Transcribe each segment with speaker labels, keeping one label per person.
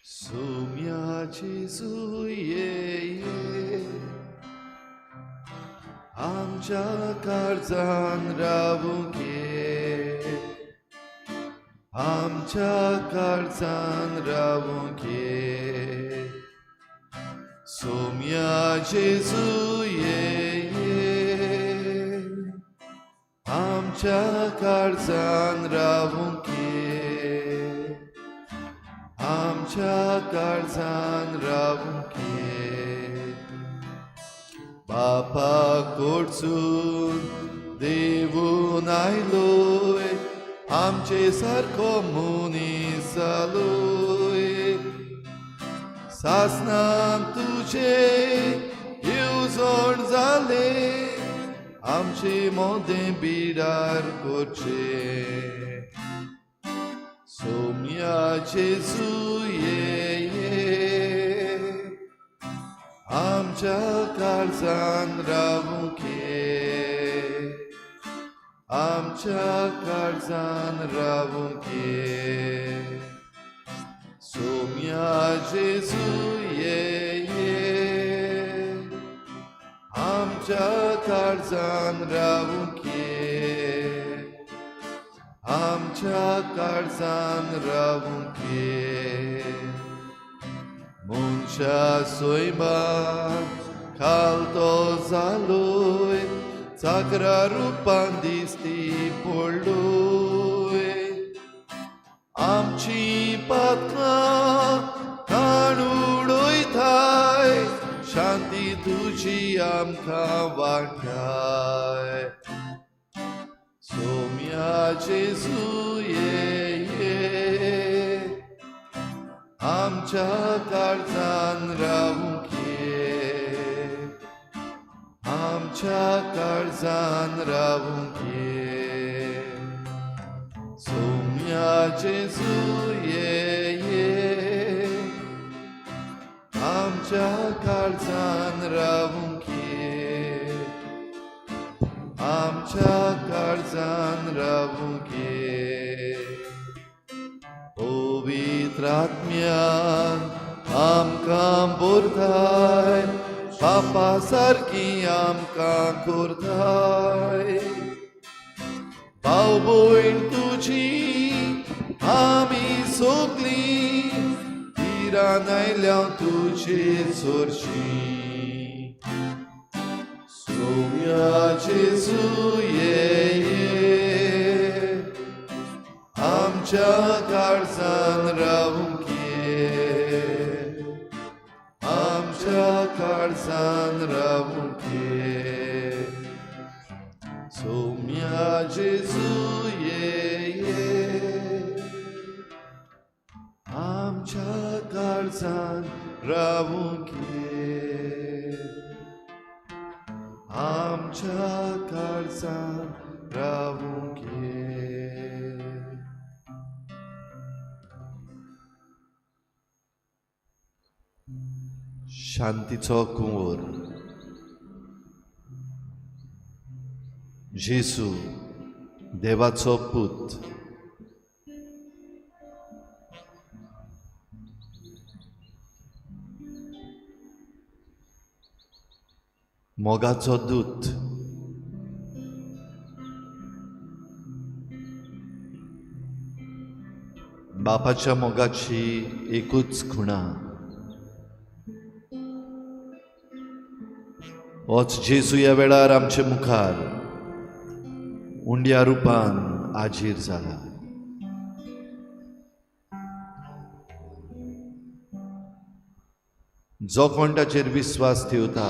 Speaker 1: सोम्या जेजू ये ये, आमच्या काळजान रावूंक ये, आमच्या काळजान रावूंक ये. सोम्या जेजू ये ये, आमच्या काळजान रावूंक ये, आमच्या काळजान रावूंक ये. बापा कडसून देवून आयलोय, आमचे सारको मनीस जालोय. सासणां तुजे येवजण जाले, आमचे मोदें बिडार करचे. सोम्या जेजू ये ये, आमच्या काळजान रावूंक ये, आमच्या काळजान रावूंक ये. सोम्या जेजू ये ये, आमच्या काळजान रावूंक ये, आमच्या काळजान रावूंक ये. मनशा सैमान खालतो जालोय, चाकरा रुपान दिसती पडलोय. आमची पातकां काण उडयताय, शांती तुजी आमकां वांटाय. सोम्या जेजू ये ये, आमच्या काळजान रावूंक ये, आमच्या काळजान रावूंक ये. सोम्या जेजू ये ये, आमच्या काळजान रावूंक ये, आमच्या काळजान रावूंक ये. पवित्र आत्म्यान आमकां भरताय, पापा सारकी आमकां करताय. भाव भयण तुजी आमी सगलीं, तिरान आयल्या तुजे चोरशी. सोम्या जेजू ये ये, आमच्या काळजान रावूंक ये, आमच्या काळजान रावूंक ये. सोम्या जेजू ये ये, आमच्या काळजान रावूंक ये, आमच्या काळजान रावूंक ये. शांतीचो कुंवर जेजू, देवाचो पूत, मोगाचो दूत, बापाच्या मोगाची एकूच खुणा, होच जेजू ह्या वेळार आमचे मुखार उंड्या रुपान आजीर जाला. जो कोण ताचेर विस्वास ठेवता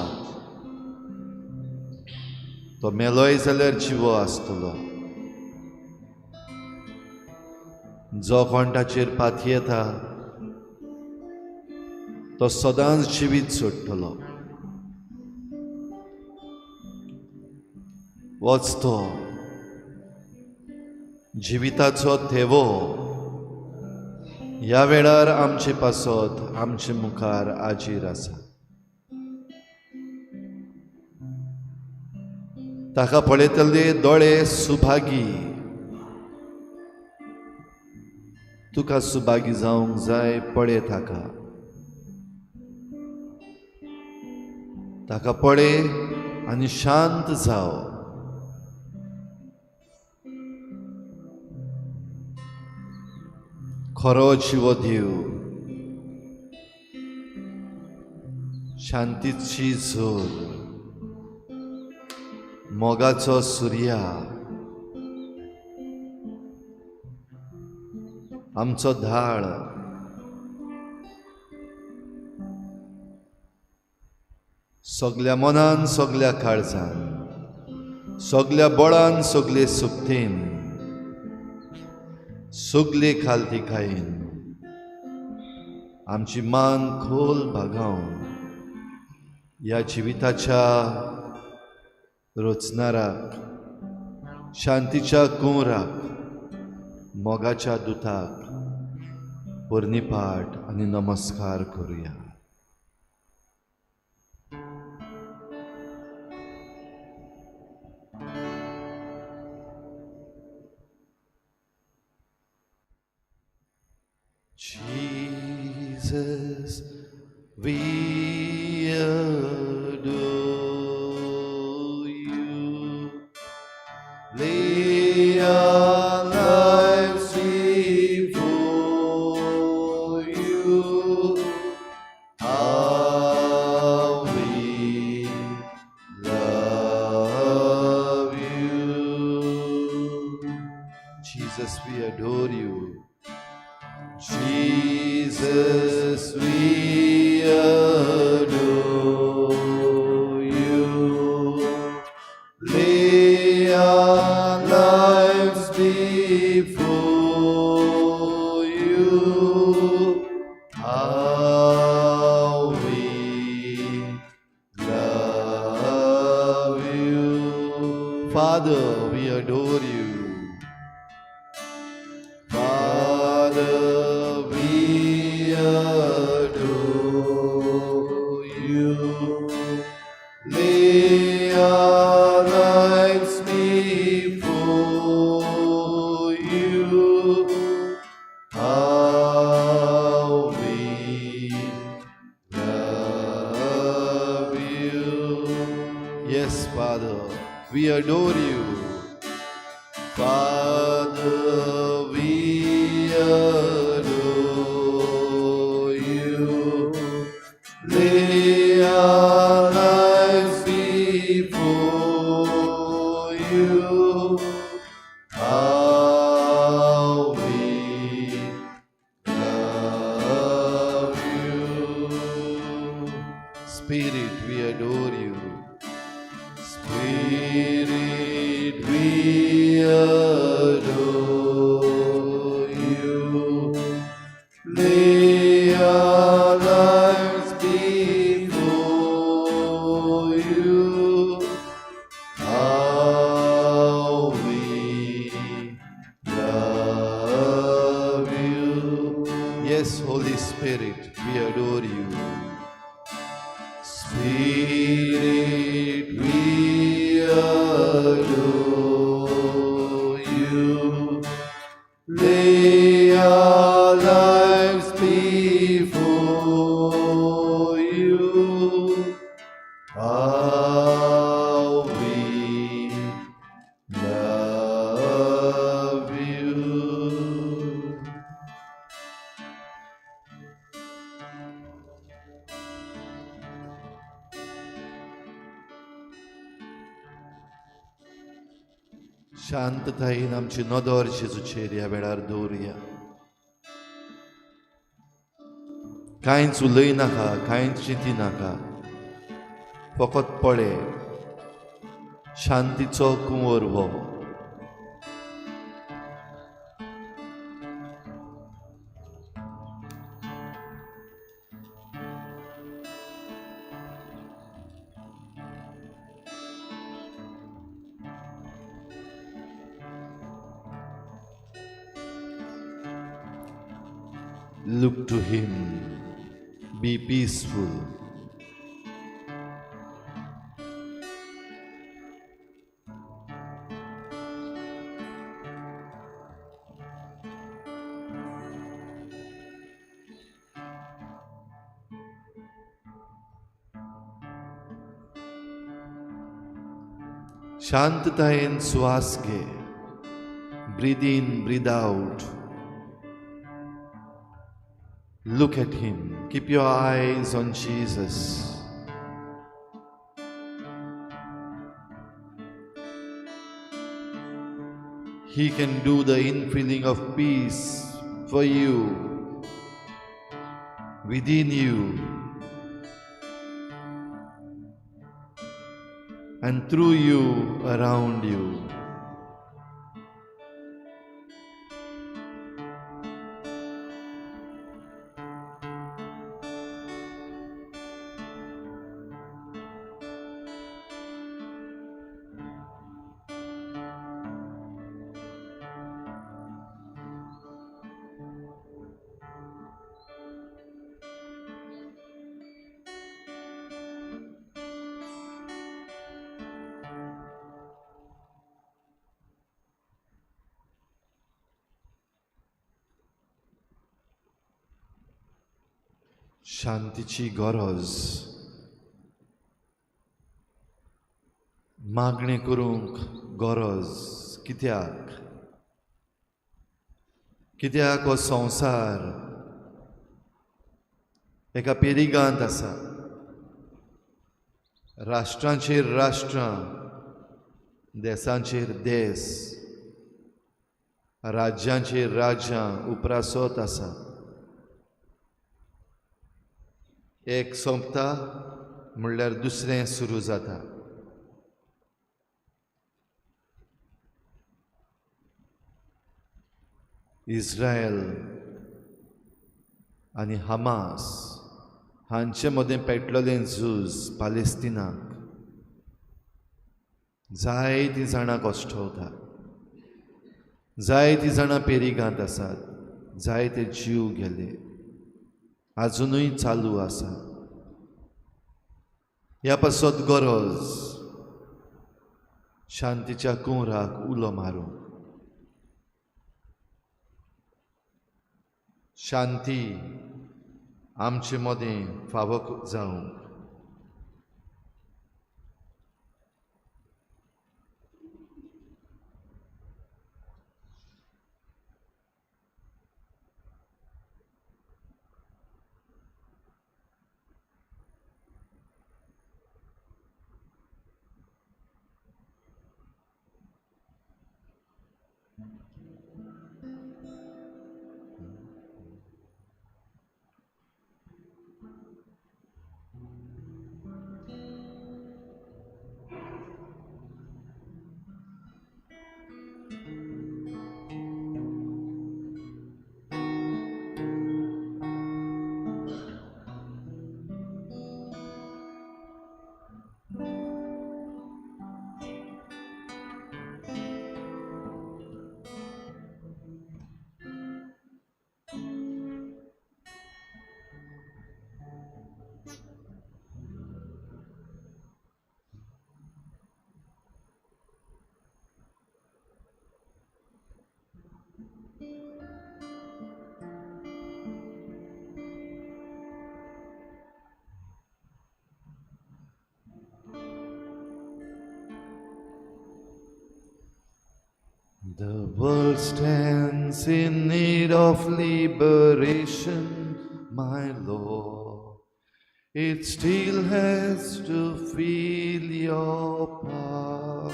Speaker 1: तो मेलोय जाल्यार जिवो आसतलो. जो कोण ताचेर पातयेता तो सदांच जिवीत सोडटलो. वच तो जिविताचो थेवो ह्या वेळार आमचे पासत आमचे मुखार आजीर आसा. ताका पळयतले दोळे सुभागी, तुका सुभागी जावंक जाय, पळय ताका, ताका पळय आनी शांत जाव. खरो जिवो देव, शांतीची जोर, मोगाचो सुर्या, आमचो धाळ, सगल्या मनान, सगल्या काळजान, सगल्या बळान, सगले सुक्तेन, सगले खालतिकायेन आमची मान खोल भागावन ह्या जिविताच्या रचणाराक, शांतीच्या कुंवराक, मोगाच्या दुताक पर्णिपाठ आनी नमस्कार करुया. Jesus, we adore you. Lay our lives before you. How we love you. Jesus, we adore you. Jesus, we adore you. Lay our lives before you. How we love you. Father, we adore you. Father, we adore you. Lay our lives before you. How we love you. Yes, Father, we adore you. Father, we adore you. Lay our lives before you. How we love you. Spirit, we adore you. Spirit, we adore you. Lay our lives before you. How we love you. Yes, Holy Spirit, we adore you. Spirit, we adore you. Lay our lives before you. How we love you. शांततायेन आमची नदर जेजूचेर ह्या वेळार दवरुया. कांयच उलयनाका, कांयच चिंतिनाका, फकत पळय शांतीचो कुंवर हो. Look to him, be peaceful. शांततायेन स्वास घे. Breathe in, breathe out. Look at him. Keep your eyes on Jesus. He can do the infilling of peace for you, within you, and through you, around you. शांतीची गरज मागणें करूंक गरज कित्याक? कित्याक हो संवसार एका पेरिगांत आसा. राष्ट्रांचेर राष्ट्रां, देसांचेर देस, राज्यांचेर राज्यां उप्रासत आसा. एक सोंपता म्हणल्यार दुसरें सुरू जाता. इस्रायल आनी हमास हांचे मदें पेटलेलें झूज पालेस्तिनाक जायतीं जाणां कश्टवता, जायतीं जाणां पेरिगांत आसात, जायते जीव गेले, आजुनूय चालू आसा. ह्या पासत गरज शांतीच्या कुंवराक उलो मारूंक. शांती आमचे मदें फावो जावंक. The world stands in need of liberation, my Lord. It still has to feel your power.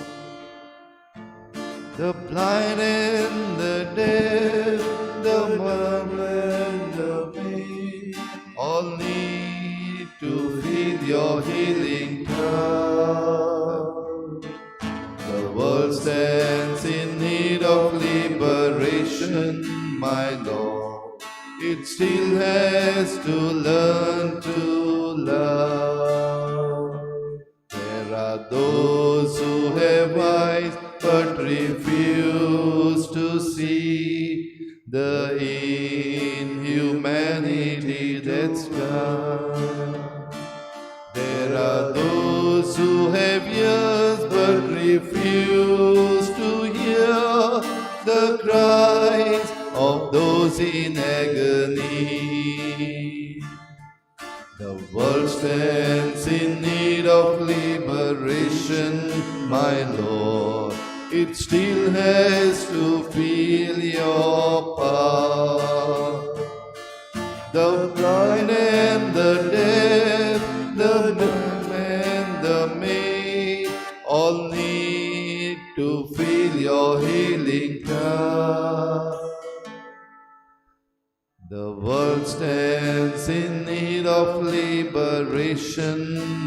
Speaker 1: The blind and the deaf, the dumb and the mute, all need to feel your healing touch. The world stands in need of liberation, my Lord. It still has to learn to love. There are those who have eyes but refuse to see the inhumanity that's done. There are those who have ears but refuse to hear the cries of those in agony. The world stands in need need of liberation, my Lord. It still has to feel your power. The blind and the deaf, the dumb and the mute, all need to feel your healing touch. The world stands in need of liberation,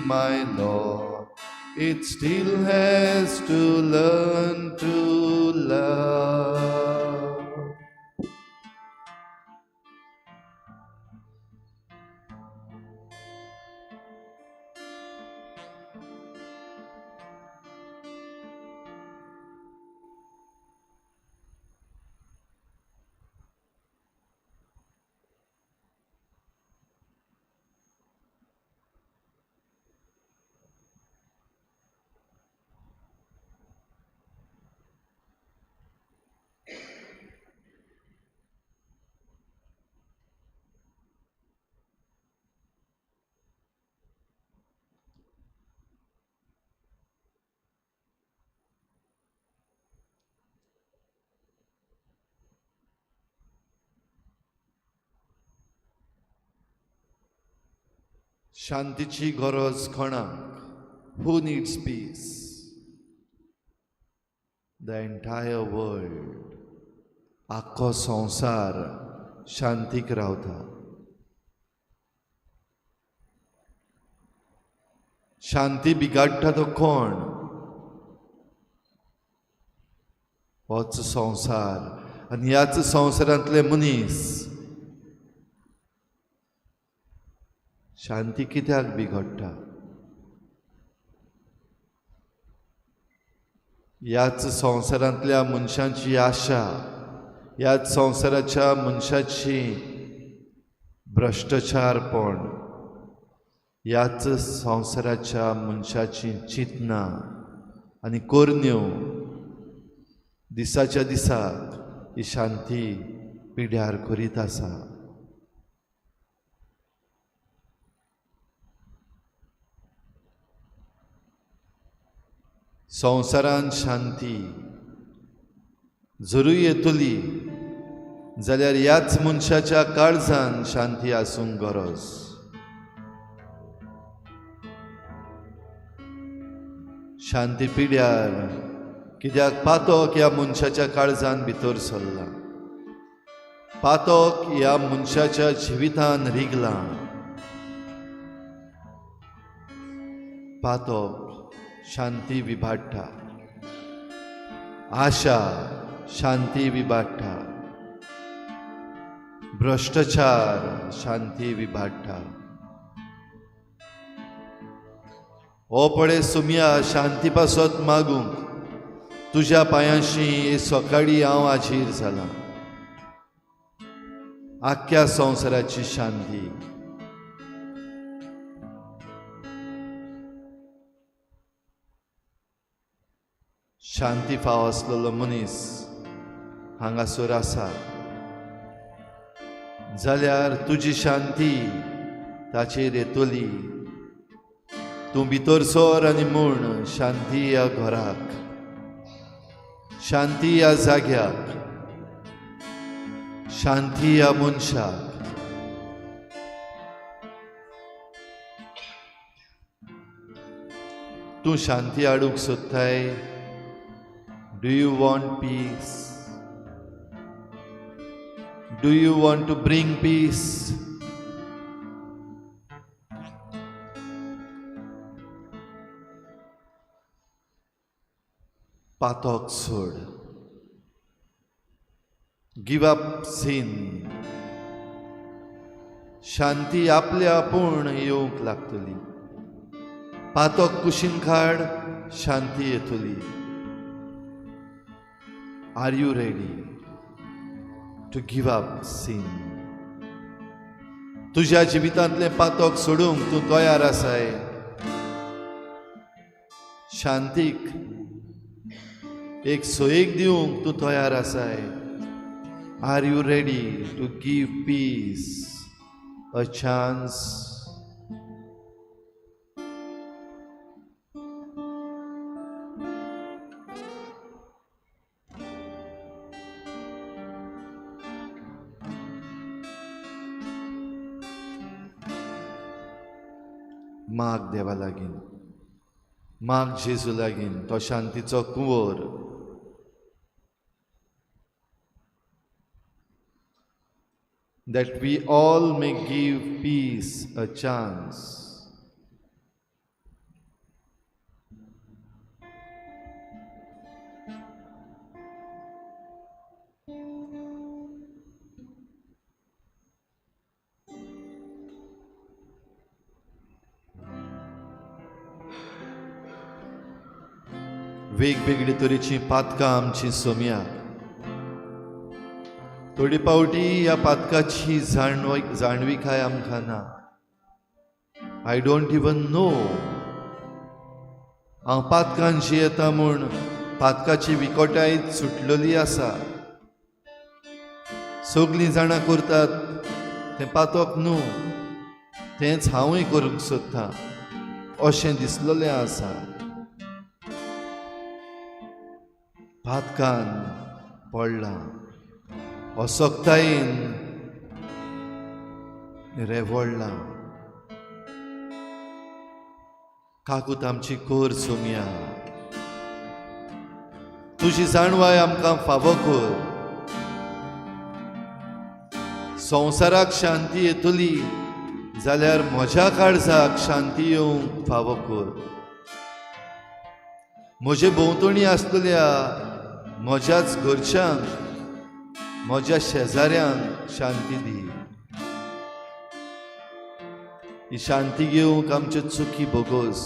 Speaker 1: my Lord. It still has to learn to love. शांतीची गरज कोणाक? Who needs peace? The entire world. आख्खो संवसार शांतीक रावता. शांती बिगाडटा तो कोण? होच संवसार आनी ह्याच संवसारांतले मनीस. शांती कित्याक बिगडटा? ह्याच संवसारांतल्या मनशांची आशा, ह्याच संवसाराच्या मनशाची भ्रश्टाचारपण, ह्याच संवसाराच्या मनशाची चिंतना आनी करण्यो दिसाच्या दिसाक ही शांती पिड्यार करीत आसा. संवसारान शांती जरूय येतली जाल्यार ह्याच मनशाच्या काळजान शांती आसूंक गरज. शांती पिड्यार कित्याक पातक ह्या मनशाच्या काळजान भितर सरला, पातक ह्या मनशाच्या जिवितान रिगला, पातक शांती विभाडटा, आशा शांती विभाडटा, भ्रश्टाचार शांती विभाडटा. ओ पळे सुमया शांती पासत मागूंक तुज्या पांयांशी सकाळी हांव हाजीर जाला. आख्ख्या संवसाराची शांती. शांती फाव आसलेलो मनीस हांगासर आसा जाल्यार तुजी शांती ताचेर येतली. तूं भितर सर आनी म्हूण शांती ह्या घराक, शांती ह्या जाग्याक, शांती ह्या मनशाक. तूं शांती हाडूंक सोदताय? Do you want peace? Do you want to bring peace? पातक सोड. Give up sin. शांती आपल्या आपूण येवंक लागतली. पातक कुशीन काड, शांती येतली. Are you ready to give up sin? तुझ्या जिवितांतलें पातक सोडूंक तूं तयार आसाय? शांतीक एक सोयेक दिवंक तूं तयार आसाय? Are you ready to give peace a chance? माग देवा लागीं, माग जेजू लागीं, तो शांतीचो कुंवर. That we all may give peace a chance. वेगवेगळे तरेचीं पातकां आमची सोम्या. थोडी पावटी ह्या पातकाची जाणविकाय आमकां ना. I don't even know हांव पातकान जियेता म्हूण. पातकाची विकोटाय सुटलेली आसा. सगळीं जाणां करतात तें पातक न्हू, तेंच हांवूय करूंक सोदतां अशें दिसलेलें आसा. पातकान पडलां, असक्तायेन रेवडलां. काकूत आमची कोर सोम्या, तुजी जाणवाय आमकां फावो कर. संवसाराक शांती येतली जाल्यार म्हज्या काळजाक शांती येवंक फावो कर. म्हजे भोंवतणी आसलेल्या म्हज्याच घरच्यांक, म्हज्या शेजाऱ्यांक शांती दी. ही शांती घेवंक आमच्यो चुकी बोगोस.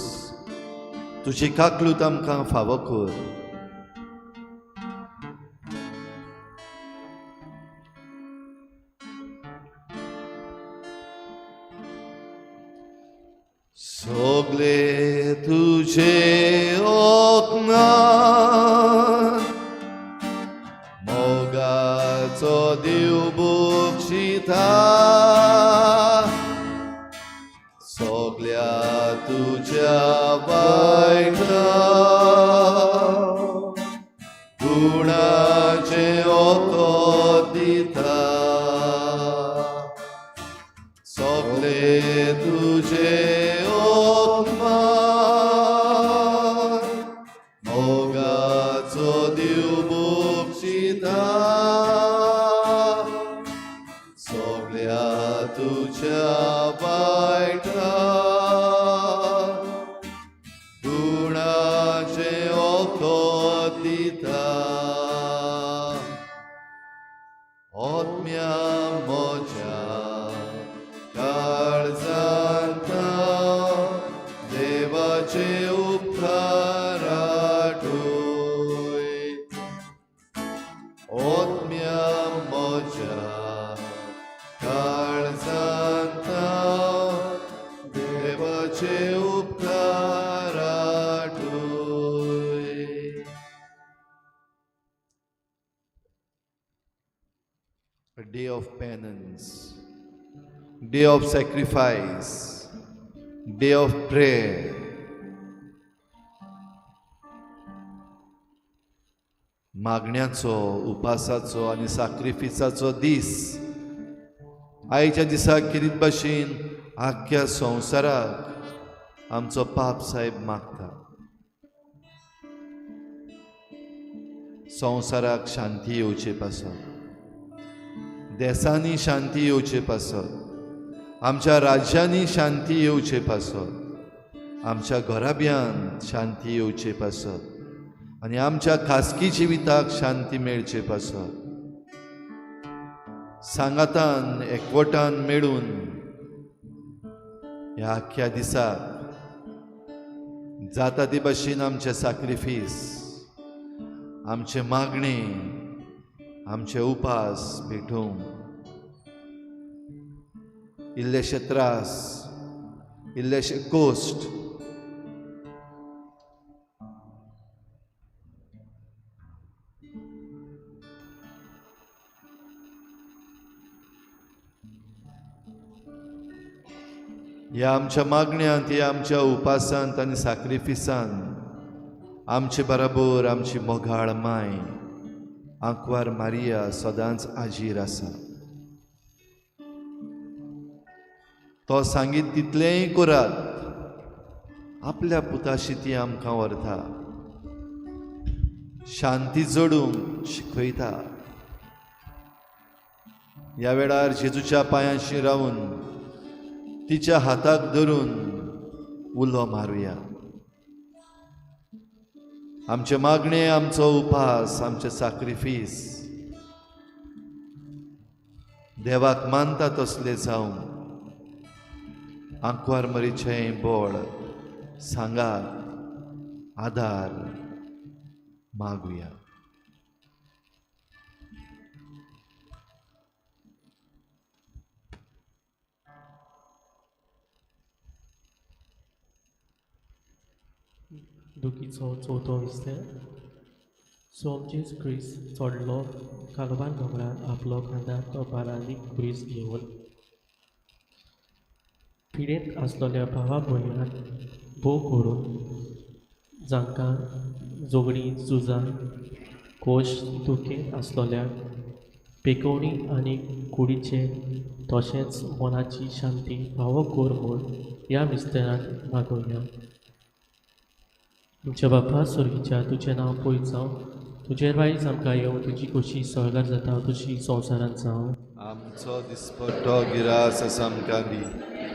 Speaker 1: तुजी काकलूत आमकां फावो कर. सगळे तुझे ओकनान मोगाचो देव बक्षिता. सगळ्या तुज्या वायटा गुणाचें ओतो दिता. सगळे तुझे मोगाचो देव बक्षिता. सगळ्या तुज्या वायटा गुणाचें ओतो दिता. आत्म्या म्हज्या काळजांत देवाचे उपकार आठय. आत्म्या म्हज्या काळजांत देवाचे उपकार आठय. A day of penance, day of sacrifice, day of prayer. मागण्याचो, उपासाचो आनी साक्रिफिसाचो दीस. आयच्या दिसाक खेरीत भाशेन आख्ख्या संवसाराक आमचो पाप साहेब मागता. संवसाराक शांती येवचे पासत, देसांनी शांती येवचे पासत, आमच्या राज्यांनी शांती येवचे पासत, आमच्या घराब्यांत शांती येवचे पासत आनी आमच्या खासगी जिविताक शांती मेळचे पासत सांगातान एकवटान मेळून ह्या आख्ख्या दिसाक जाता ते भाशेन आमचे साक्रिफीस, आमचे मागणे, आमचे उपास भेटोवंक, इल्लेशे त्रास, इल्लेशे कोश्ट, ह्या आमच्या मागण्यांत, ह्या आमच्या उपासांत आनी साक्रिफिसांत आमचे बराबर आमची मोगाळ माय आंकवार मारिया सदांच आजीर आसा. तो सांगीत तितलेंय करात, आपल्या पुताशी ती आमकां व्हरता, शांती जोडूंक शिकयता. ह्या वेळार जेजूच्या पांयांशी रावन तिच्या हाताक धरून उलो मारुया. आमचे मागणे, आमचो उपास, आमचे साक्रिफीस देवाक मानता तसले जावं. आंकवार मरीचें बळ, सांगात, आदार मागुया.
Speaker 2: दुखीचो चवथो विस्तेर. सोम जेजू क्रिस्त चडलो कालवार दोंगरार आपलो खांदार तो बारांनी खुरीस घेवन पिडेंत आसलेल्या भावा भयणाक भोव करून जांकां झगडीं झुजां कोश दुखेंत आसलेल्या पेकोवणी आनी कुडीचे तशेंच मनाची शांती फावो कर म्हूण ह्या मिस्तेरांत मागोवया. आमच्या बापा स्वर्गीच्या, तुजें नांव पयस जावं, तुजें रायज आमकां येवं, तुजी खोशी स्वर्गार जाता तशी संवसारांत जावं.
Speaker 1: आमचो दिसपट्टो गिरास आसा आमकां दी,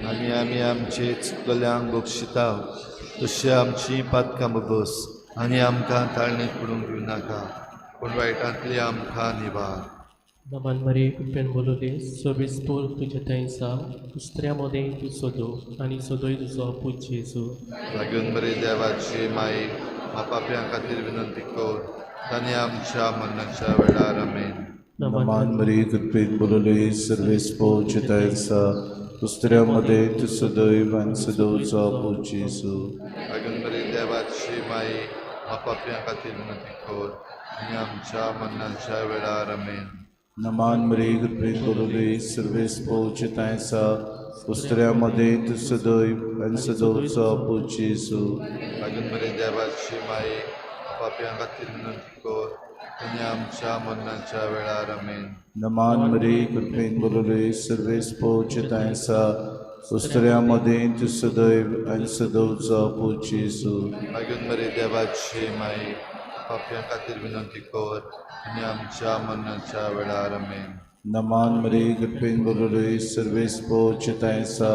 Speaker 1: आनी आमी आमचे चुकल्यांक बक्षिता तशी आमची पातकां बस, आनी आमकां ताळणेंत पडूंक दिवनाका, पूण वायटांतली आमकां निवार.
Speaker 2: नमन मरे, कृपेन बोलवले, सर्वेस्पर तुज्या थंय आसा, दुसऱ्या मदें तूं सोदो आनी सोदोय तुजो पूत जेजू.
Speaker 1: लागून बरे देवाची माई, पाप्यां खातीर विनंती कर, तांणी आमच्या मरणाच्या वेळार. आमेन.
Speaker 3: नमन मरे, कृपेन बोलवले, सर्वेस्पर तुज्या थंय आसा, दुसऱ्या मदें तूं सदैव आनी सदोवचो पूत जेजू.
Speaker 1: लागून बरे देवाची माई, पाप्यां खातीर विनंती कर, आनी आमच्या मरणाच्या वेळार. आमेन.
Speaker 3: नमन मरे, कृपेन बोलवले, सर्वेस्पर तुज्या थंय आसा, दुसऱ्या मदें तूं सदैव आनी सदोवचो पूत जेजू.
Speaker 1: लागून बरे देवाची माई, पाप्यां खातीर विनंती कर, आनी आमच्या मरणाच्या वेळार. आमेन.
Speaker 3: नमन मरे, कृपेन बोलवले, सर्वेस्पर तुज्या थंय आसा, दुसऱ्या मदें तूं सदैव आनी सदोवचो पूत जेजू.
Speaker 1: लागून बरे देवाची माई, पाप्यां खातीर विनंती कर, आनी आमच्या मरणाच्या वेळार. आमेन.
Speaker 3: नमन मरे, कृपेन बोलवले, सर्वेस्पर तुज्या थंय आसा,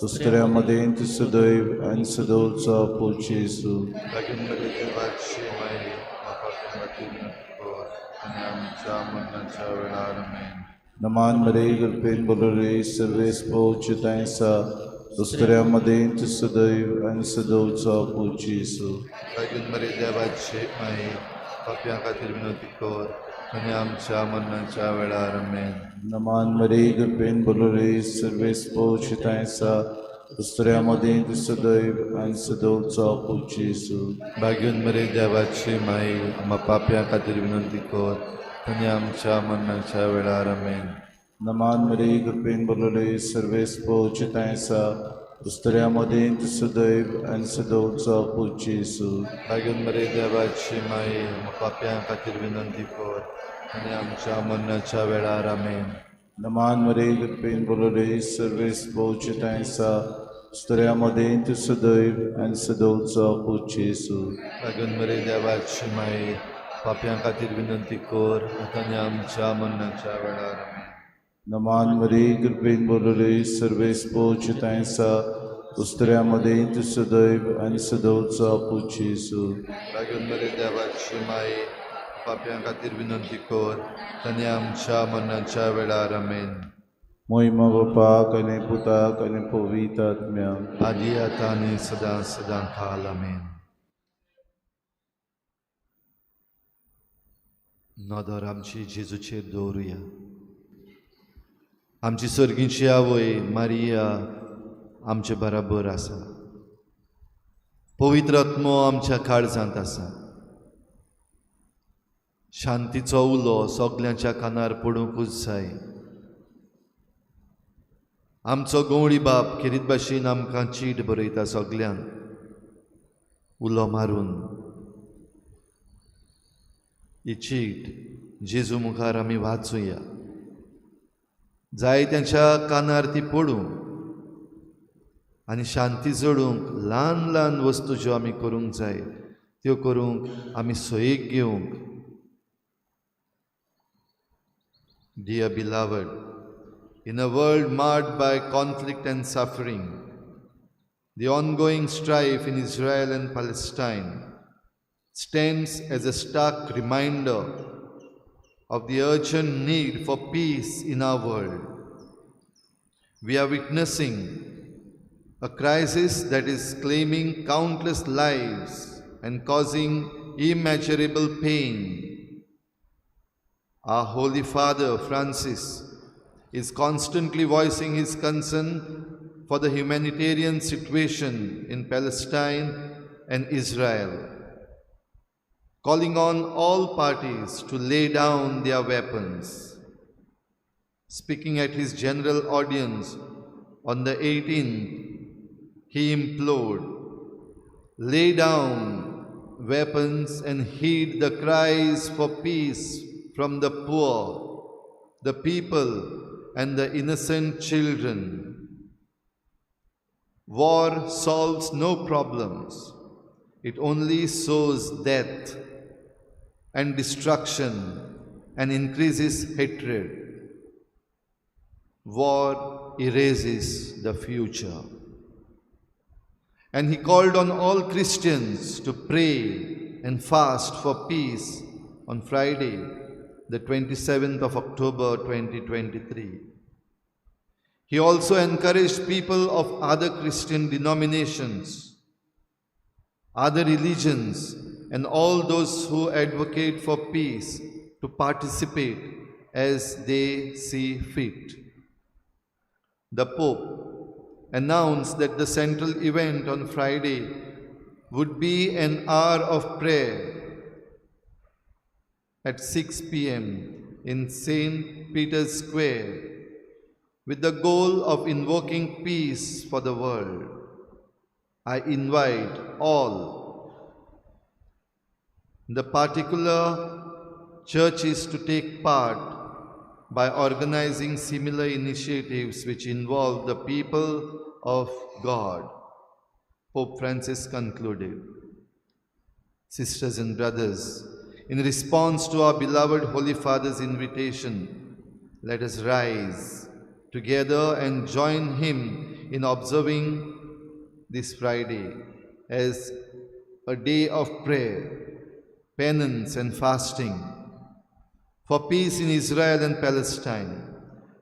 Speaker 3: दुसऱ्या मदें तूं सदैव आनी सदोवचो पूत जेजू.
Speaker 1: लागून बरे देवाची माई, पाप्यां खातीर विनंती कर, आनी आमच्या मरणाच्या वेळार. आमेन.
Speaker 3: नमन मरे, कृपेन बोलवले, सर्वेस्पर तुज्या थंय आसा, दुसऱ्या मदें तूं सदैव आनी सदोवचो पूत जेजू.
Speaker 1: लागून बरे देवाची माई, पाप्यां खातीर विनंती कर, आनी आमच्या मरणाच्या वेळार. आमेन.
Speaker 3: नमन मरे, कृपेन बोलवले, सर्वेस्पर तुज्या थंय आसा, दुसऱ्या मदें तूं सदैव आनी सदोवचो पूत जेजू.
Speaker 1: भाग्यून मरे देवाची माई, आमकां पाप्यां खातीर विनंती कर, आनी आमच्या मरणाच्या वेळार. आमेन.
Speaker 3: नमन मरे, कृपेन बोलवले, सर्वेस्पर तुज्या थंय आसा, दुसऱ्या मदें तूं सदैव आनी सदोवचो पूत जेजू.
Speaker 1: भाग्यून मरे देवाची माई, आमकां पाप्यां खातीर विनंती कर, आनी आमच्या मरणाच्या वेळार. आमेन.
Speaker 3: नमन मरे, कृपेन बोलवले, सर्वेस्पर तुज्या थंय आसा, दुसऱ्या मदें तूं सदैव आनी सदोवचो पूत जेजू.
Speaker 1: भाग्यून मरे देवाची माई, पाप्यां खातीर विनंती कर, आतां आनी आमच्या मरणाच्या वेळार. आमेन.
Speaker 3: नमन मरे, कृपेन बोलवले, सर्वेस्पर तुज्या थंय आसा, दुसऱ्या मदें तूं सदैव आनी सदोवचो पूत जेजू.
Speaker 1: भाग्यून मरे देवाची माई, पाप्यां खातीर विनंती कर, आनी आमच्या मरणाच्या वेळार. आमेन.
Speaker 3: मोहिमा बापाक आनी पुताक आनी पवित्र आत्म्याक,
Speaker 1: आदी आतां आनी सदां सदां काल. आमेन. नदर आमची जेजूचेर दवरुया. आमची सर्गीची आवय मारिया आमचे बराबर आसा. पवित्र आत्मो आमच्या काळजांत आसा. शांतीचो उलो सगल्यांच्या कानार पडुंकूच जाय. आमचो गवळी बाप खेरीत भाशेन आमकां चीट बरयता सगल्यांक उलो मारून. ही चीट जेजू मुखार आमी वाचुया, जाय त्यांच्या कानार ती पडूं. आनी शांती जोडूंक ल्हान ल्हान वस्तू ज्यो आमी करूंक जाय त्यो करूंक आमी सोयीक घेवंक. Dear beloved, in a world marred by conflict and suffering, the ongoing strife in Israel and Palestine stands as a stark reminder of the urgent need for peace in our world. We are witnessing a crisis that is claiming countless lives and causing immeasurable pain. Our Holy Father, Francis, is constantly voicing his concern for the humanitarian situation in Palestine and Israel, calling on all parties to lay down their weapons. Speaking at his general audience on the 18th, he implored, "Lay down weapons and heed the cries for peace from the poor, the people, and the innocent children. War solves no problems. It only sows death and destruction and increases hatred. War erases the future." And he called on all Christians to pray and fast for peace on Friday, the 27th of October 2023. He also encouraged people of other Christian denominations, other religions, and all those who advocate for peace to participate as they see fit. The Pope announced that the central event on Friday would be an hour of prayer at 6 p.m. in St. Peter's Square, with the goal of invoking peace for the world. I invite all the particular churches to take part by organizing similar initiatives which involve the people of God, Pope Francis concluded. Sisters and brothers, in response to our beloved Holy Father's invitation, let us rise together and join him in observing this Friday as a day of prayer, penance and fasting for peace in Israel and Palestine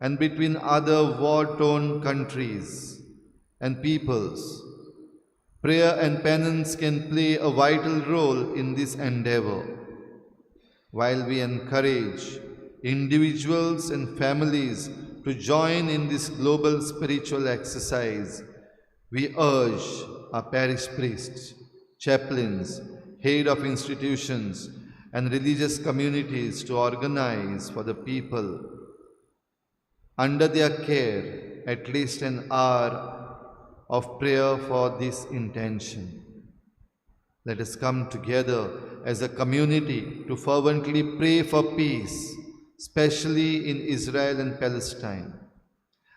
Speaker 1: and between other war-torn countries and peoples. Prayer and penance can play a vital role in this endeavor. While we encourage individuals and families to join in this global spiritual exercise, we urge our parish priests, chaplains, head of institutions, and religious communities to organize for the people under their care at least an hour of prayer for this intention. Let us come together as a community to fervently pray for peace, especially in Israel and Palestine.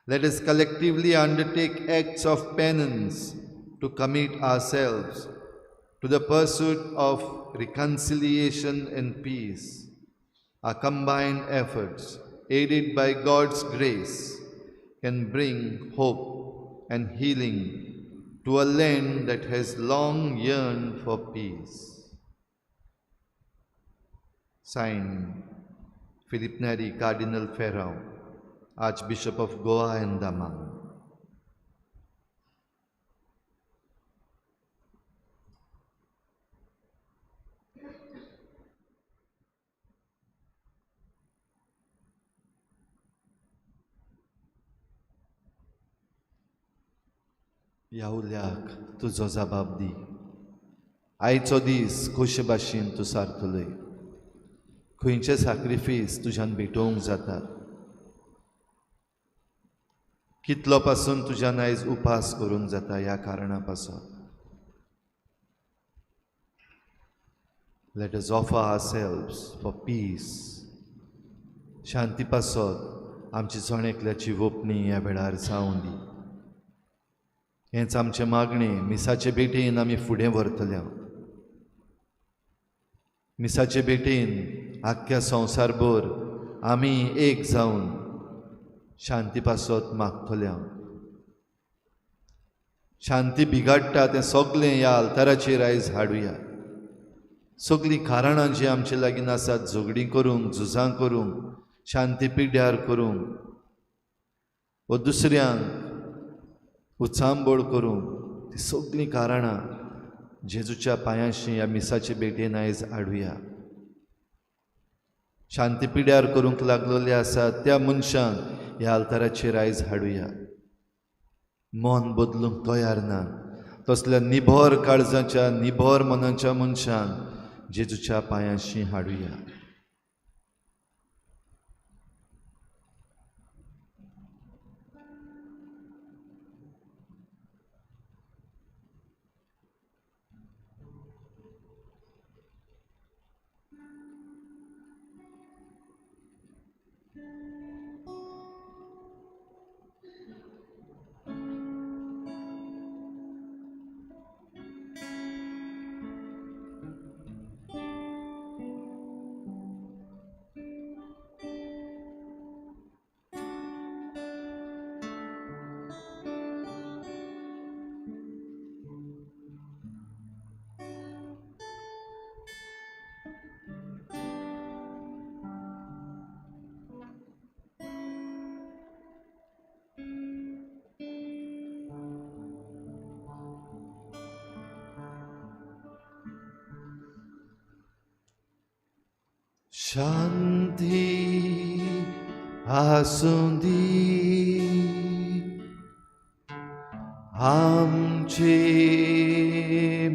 Speaker 1: Let us collectively undertake acts of penance to commit ourselves to the pursuit of reconciliation and peace. Our combined efforts, aided by God's grace, can bring hope and healing to a land that has long yearned for peace. Signed, Philip Neri, Cardinal Ferrao, Archbishop of Goa and Daman. ह्या उल्याक तुजो जबाब दी. आयचो दीस खोशे भाशेन तूं सारतलय. खंयचे sacrifice तुज्यान भेटोवंक जाता, कितलो पासून तुज्यान आयज उपास करूंक जाता ह्या कारणा पासून. Let us offer ourselves for peace. शांती पासत आमची जण एकल्याची वोपणी ह्या वेळार जावं दी. हेंच आमचें मागणें. मिसाचे भेटेन आमी फुडें व्हरतले. मिसाचे भेटेन आख्ख्या संवसारभर आमी एक जावन शांती पासत मागतले. शांती बिगाडटा तें सगलें ह्या आल्ताराचेर आयज हाडुया. सगळीं कारणां जीं आमचे लागीं आसात, झगडीं करूंक, झुजां करूंक, शांती पिड्ड्यार करूंक वा दुसऱ्यांक उचांबळ करूंक, ती सगळीं कारणां जेजूच्या पांयांशी ह्या मिसाचे भेटेन आयज हाडुया. शांती पिड्यार करूंक लागलेले आसात त्या मनशांक ह्या आल्ताराचेर आयज हाडुया. मन बदलूंक तयार ना तसल्या निभर काळजाच्या, निभर मनाच्या मनशांक जेजूच्या पांयांशी हाडुया. शांती आसूं दी आमचे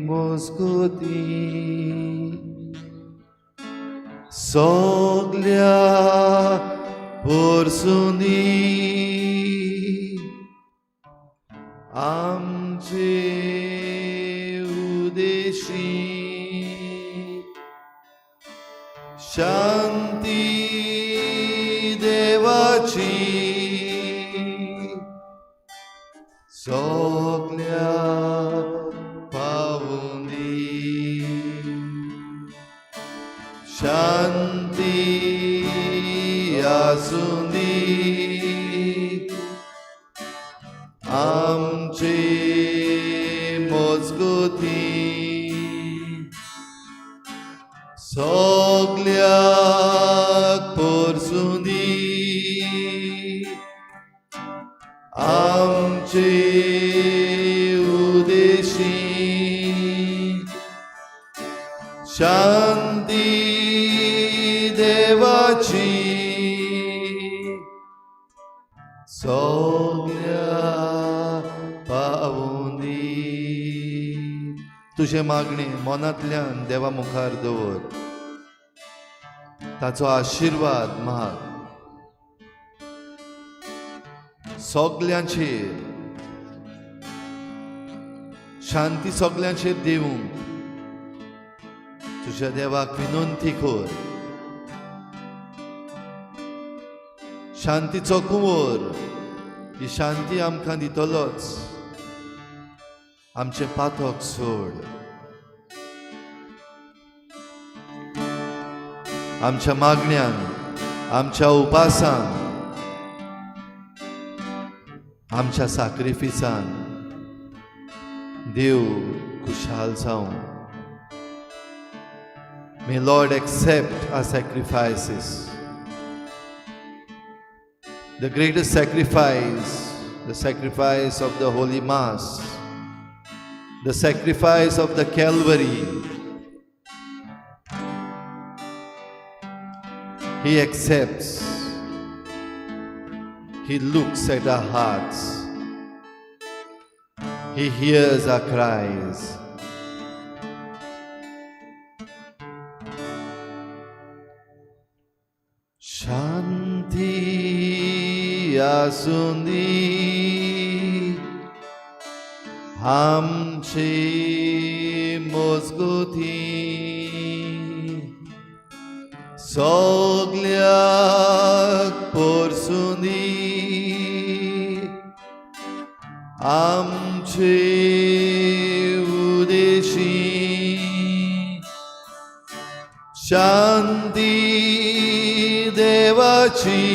Speaker 1: मजगतीं, सगल्या पोरसूंनी आमचे उदेशी. शांती देवाची सगल्या पावूं दी. शांती आसूं दी आमचे मजगतीं, सगल्याक पोरसूं दी आमचे उदेशी. शांती देवाची सगल्या पावूं दी. तुजें मागणें मनांतल्यान देवा मुखार दवर, ताचो आशिर्वाद माग. सगल्यांचेर शांती सगल्यांचेर दिवंक तुज्या देवाक विनंती कर. शांतीचो कुंवर ही शांती आमकां दितलोच. आमचें पातक सोड, आमच्या मागण्यान, आमच्या उपासान, आमच्या साक्रिफिसान देव खुशाल जावं. May Lord accept our sacrifices. The greatest sacrifice, the sacrifice of the Holy Mass, the sacrifice of the Calvary. He accepts. He looks at our hearts. He hears our cries. शांती आसूं दी आमचे मजगतीं, सगल्याक पोरसूं दी आमचे. आमचे उदेशी शांती देवाची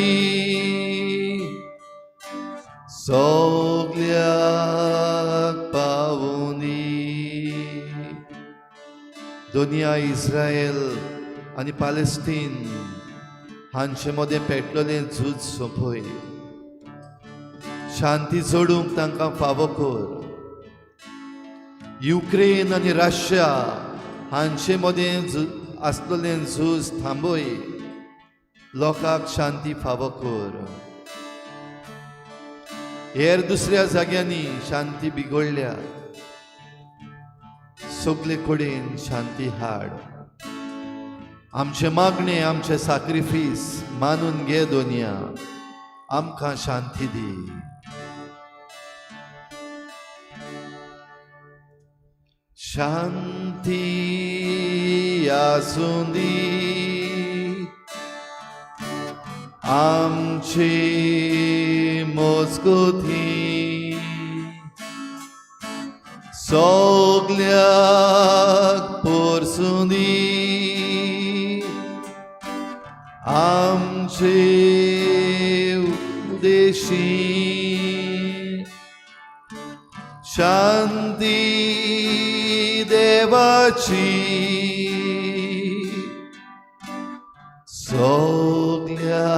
Speaker 1: सगल्याक पावोनी। दुनिया इस्रायल आनी पालेस्तीन हांचे मदें पेटलेलें झूज सोंपय, शांती जोडूंक तांकां फावो कर। युक्रेन आनी रशिया हांचे मदें आसलेलें झूज थांबय, लोकांक शांती फावो कर। हेर दुसऱ्या जाग्यांनी शांती बिगडल्या, सगले कडेन शांती हाड। आमचे मागणे आमचे साक्रिफीस मानून घे दोनया, आमकां शांती दी। शांती आसूं दी आमचे मजगती, सगल्याक पोरसूं दी आमचे उदेशी। शांती देवाची सगल्याक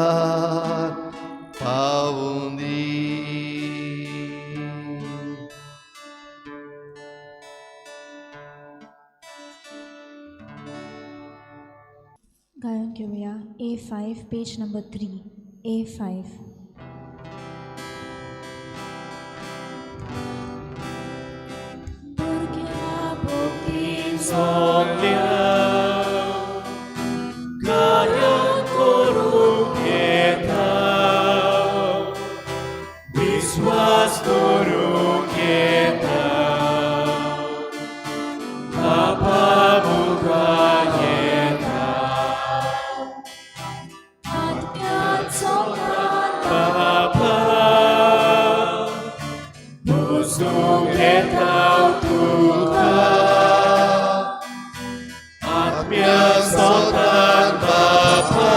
Speaker 1: पावूं दी।
Speaker 4: गायन घेवया A5 page number 3 A5।
Speaker 5: विश्वास करूंक येता, बापा मुखार येता, बापा पुसूंक येता तुका, आत्म्या सोतान बापा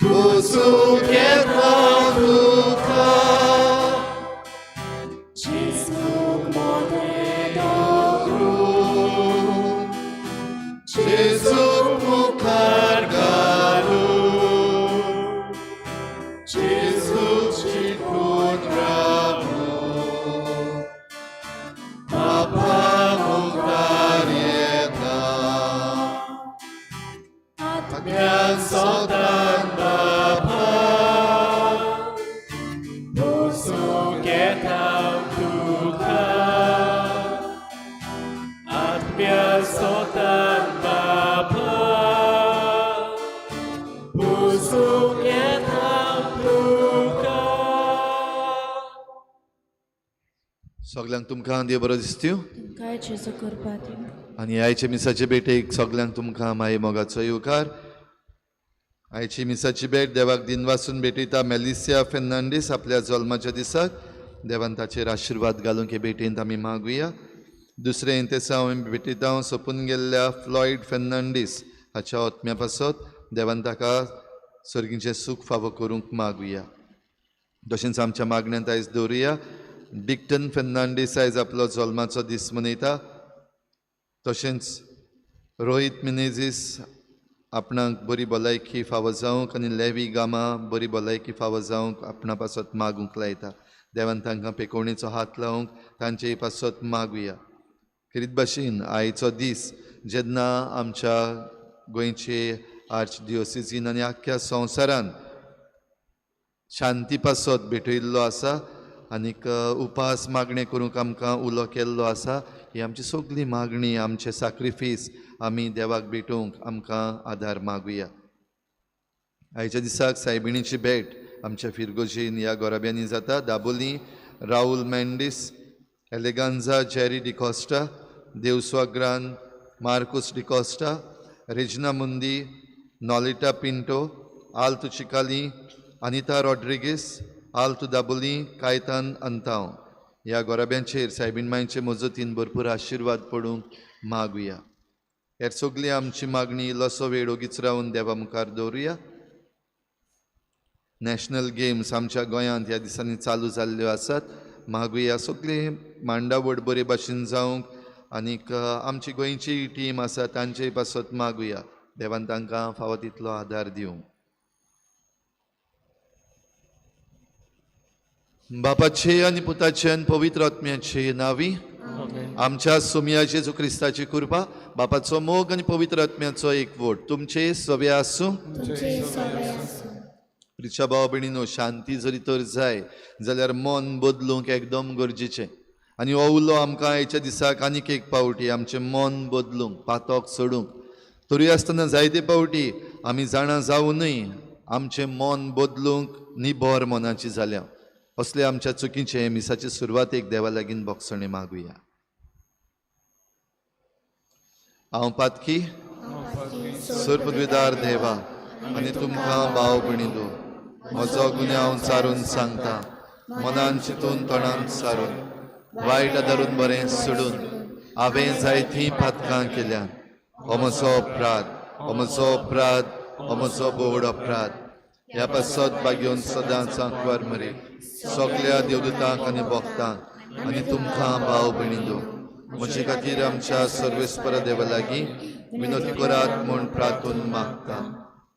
Speaker 1: पुसूंक येता तुका,
Speaker 4: जेजूक मोदें दवरून,
Speaker 1: जेजूक मुखार घालून, जेजूक चिकून रावून, बापा मुखार येता,
Speaker 5: आत्म्या सोतान बापा पुसूंक येता तुका, आत्म्या सोतान बापा पुसूंक येता तुका।
Speaker 1: सगल्यांक तुमकां देव बरो दिसत्यो
Speaker 4: तुमकांय जेजू कृपा दिवं।
Speaker 1: आनी आयचे मिसाचे भेटेक सगल्यांक तुमकां माई मोगाचो येवकार। आयची मिसाची भेट देवाक दिनवासून भेटयता मेलिसिया फेर्नांडीस आपल्या जल्माच्या दिसाक। देवान ताचेर आशिर्वाद घालूंक हे भेटेंत आमी मागुया। दुसरें इंतेसांव आमी भेटयता सोंपून गेल्ल्या फ्लॉयड फेर्नांडीस हाच्या आत्म्या पासत देवान ताका सर्गीचें सूख फावो करूंक मागुया। तशेंच आमच्या मागण्यांत आयज दवरुया डिक्टन फेर्नांडीस आयज आपलो जल्माचो दीस मनयता। तशेंच रोहीत मिनेझीस आपणाक बरी भलायकी फावो जावंक आनी लेवी गामा बरी भलायकी फावो जावंक आपणा पासत मागूंक लायता। देवान तांकां पेकोवणेचो हात लावंक तांचे पासत मागुया। खेरीत भाशेन आयचो दीस जेन्ना आमच्या गोंयचे आर्च डिओसिजीन आनी आख्ख्या संवसारान शांती पासत भेटयल्लो आसा आनीक उपास मागणें करूंक आमकां उलो केल्लो आसा। ही आमची सगली मागणी आमचे साक्रिफीस आमी देवाक भेटोवंक आमकां आदार मागुया। आयच्या दिसाक सायबिणीची भेट आमच्या फिरगोजीन ह्या गोराब्यांनी जाता। दाबोली राहुल मेंडीस, एलेगांजा जेरी डिकॉस्टा, देवस्वाग्रान मार्कुस डिकॉस्टा, रेजिना मुंदी, नॉलिटा पिंटो, आल्तू चिकाली, अनिता रॉड्रिगीस, आल्तू दाबोली, कायतान अंताव ह्या गोराब्यांचेर सायबीण मांयचे मजतीन भरपूर आशिर्वाद पडूंक मागुया. हेर सगळी आमची मागणी इल्लोसो वेळ ओगीच रावन देवा मुखार दवरुया. नॅशनल गेम्स आमच्या गोंयांत ह्या दिसांनी चालू जाल्ल्यो आसात. मागुया सगळी मांडावड बरे भाशेन जावंक आनीक आमची गोंयची टीम आसा तांचे पासत मागुया. देवान तांकां फावो तितलो आदार दिवं. बापाचे आनी पुताचे आनी पवित्र आत्म्याचे नांवी आमच्या सोमया जेजू क्रिस्ताची कृपा, बापाचो मोग आनी पवित्र आत्म्याचो एकवट तुमचे सवे आसूं. प्रिच्या भाव भयणीनो, शांती जरी तर जाय जाल्यार मन बदलूंक एकदम गरजेचें. आनी हो उलो आमकां आयच्या दिसाक आनीक एक पावटी आमचें मन बदलूंक, पातक सोडूंक. तरी आसतना जायते पावटी आमी जाणा जावनूय आमचें मन बदलूंक निबर मनाची जाल्या. असले आमच्या चुकीचे मिसाचे सुरवातेक देवा लागीं भोगसणें मागुया. हांव पातकी सर्पद्विदार देवा आनी तुमकां भाव भयणींनो म्हजो गुन्यांव सारून सांगता, मनान चिंतून तोंडान सारून वायट आदारून बरें सोडून हांवें जायतीं पातकां केल्यात. हो म्हजो अपराध, हो म्हजो अपराध, हो म्हजो बोड अपराध. ह्या पासत बागेवन सदांच आंकवार मरे सगल्या देवदूतांक आनी भक्तांक आनी तुमकां भाव भयणींनो म्हजे खातीर आमच्या सर्वेस्पर देवा लागीं विनोती करात म्हूण प्रार्थून मागता.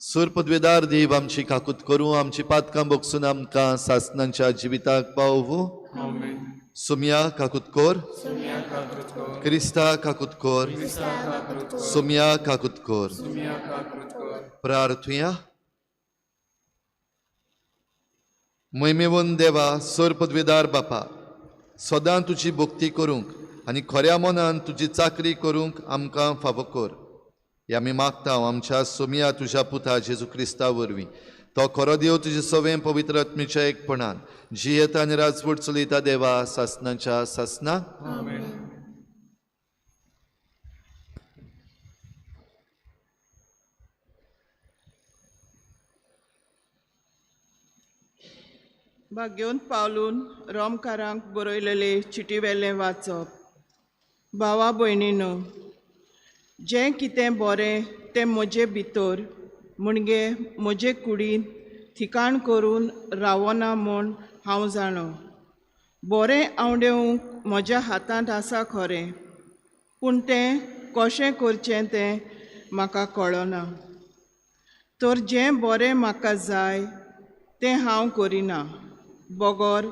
Speaker 1: सूर पदवेदार देव आमची काकूत करूं, आमची पातकां भोगसून आमकां सासनांच्या जिविताक पावूं. सोमया काकूत कोर, क्रिस्ता काकूत कोर, सोमया काकूत कोर. प्रार्थुया. मैमेवन देवा सर पदवेदार बापा, सदां तुजी भक्ती करूंक आनी खऱ्या मनान तुजी चाकरी करूंक आमकां फावो कर. हे आमी मागता आमच्या सोमया तुज्या पुता जेजू क्रिस्ता वरवीं. तो खरो देव तुजे सवें पवित्र आत्मेच्या एकपणान जियेता आनी राजवट चलयता देवा सासनाच्या सासना.
Speaker 6: भाग्योन पावलून रोमकारांक बरयलेले चिटीवेलें वाचप. भावा भयणीनो, जें कितें बरें तें म्हजे भितर म्हणजे म्हजे कुडीन ठिकाण करून रावना म्हूण हांव जाणो. बरें आंवडेवंक म्हज्या हातांत आसा खरें, पूण तें कशें करचें तें म्हाका कळना. तर जें बरें म्हाका जाय तें हांव करिना, बगर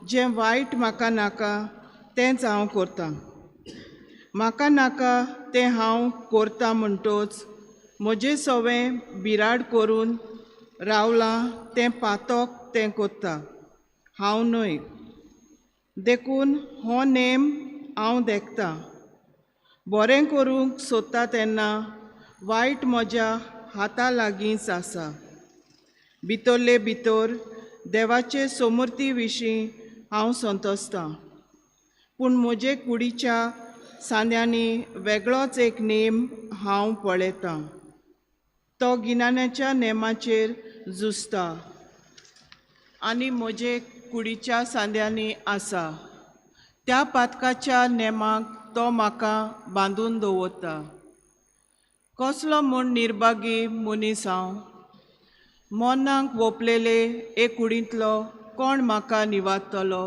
Speaker 6: जें वायट म्हाका नाका तेंच हांव करतां. म्हाका नाका तें हांव करतां म्हणटोच म्हजें सवें बिराड करून रावलां तें पातक तें करता, हांव न्हय. देखून हो नेम हांव देखतां, बरें करूंक सोदता तेन्ना वायट म्हज्या हाता लागींच आसा. भितरले भितर देवाचे समर्थी विशीं हांव संतोसतां, पूण म्हजे कुडीच्या सांद्यांनी वेगळोच एक नेम हांव पळयतां. तो गिन्यानाच्या नेमाचेर झुजता आनी म्हजे कुडीच्या सांद्यांनी आसा त्या पातकाच्या नेमाक तो म्हाका बांदून दवरता. कसलो म्हूण निर्भागी मनीस हांव! मनाक वोपलेले एक कुडींतलो कोण म्हाका निवारतलो?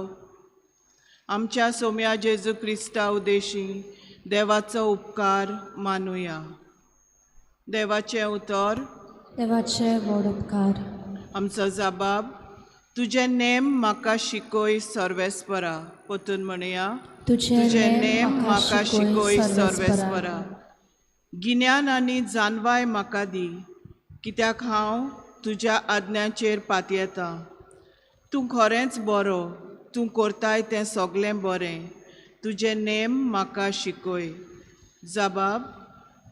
Speaker 6: आमच्या सोम्या जेजू क्रिस्ता उदेशी देवाचो उपकार मानुया. देवाचें उतर
Speaker 4: देवाचे व्हड उपकार.
Speaker 6: आमचो जबाब, तुजें नेम म्हाका शिकय सर्वेस्परा. परतून म्हणया, तुजें नेम म्हाका शिकय सर्वेस्परा. गिन्यान आनी जानवाय म्हाका दी, कित्याक हांव तुज्या आज्ञाचेर पातयेतां. तूं खरेंच बरो, तूं करताय तें सगळें बरें. तुजें नेम म्हाका शिकय. जबाब,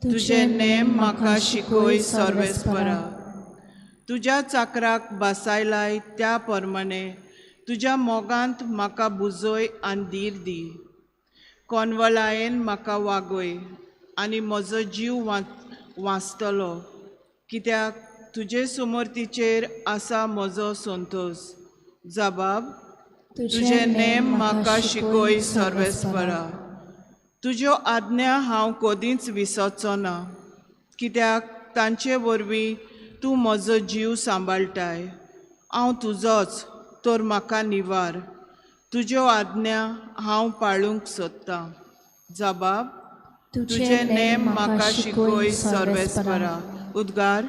Speaker 6: तुजें नेम म्हाका शिकय सर्वेस्परा. तुज्या चाकराक बासायलाय त्या प्रमाणे तुज्या मोगांत म्हाका बुजय आनी धीर दी. कोनवळायेन म्हाका वागय आनी म्हजो जीव वाचतलो, कित्याक तुजे समर्थीचेर आसा म्हजो संतोश. जबाब, तुजें नेम म्हाका शिकय सर्वेस्परा. तुज्यो आज्ञा हांव कदींच विसरचो ना, कित्याक तांचे वरवीं तूं म्हजो जीव सांबाळटाय. हांव तुजोच तर म्हाका निवार. तुज्यो आज्ञा हांव पाळूंक सोदतां. जबाब. तुजें नेम म्हाका शिकय सर्वेस्परा. उद्गार.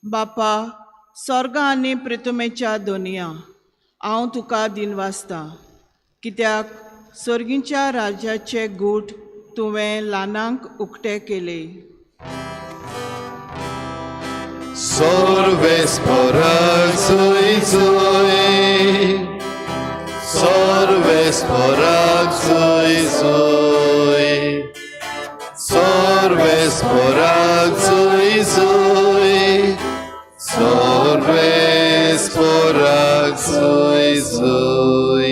Speaker 6: बापा, स्वर्ग आनी प्रितुमेच्या दोनिया, हांव तुका दिनवासतां, कित्याक सर्गीच्या राज्याचे गूट तुवें ल्हानांक उक्ते केले.
Speaker 1: सर्वेस्पराक जोय जोय, सर्वेस्पराक जोय जोय, सर्वेस्पराक जोय जोय, सर्वेस्पराक जोय जोय.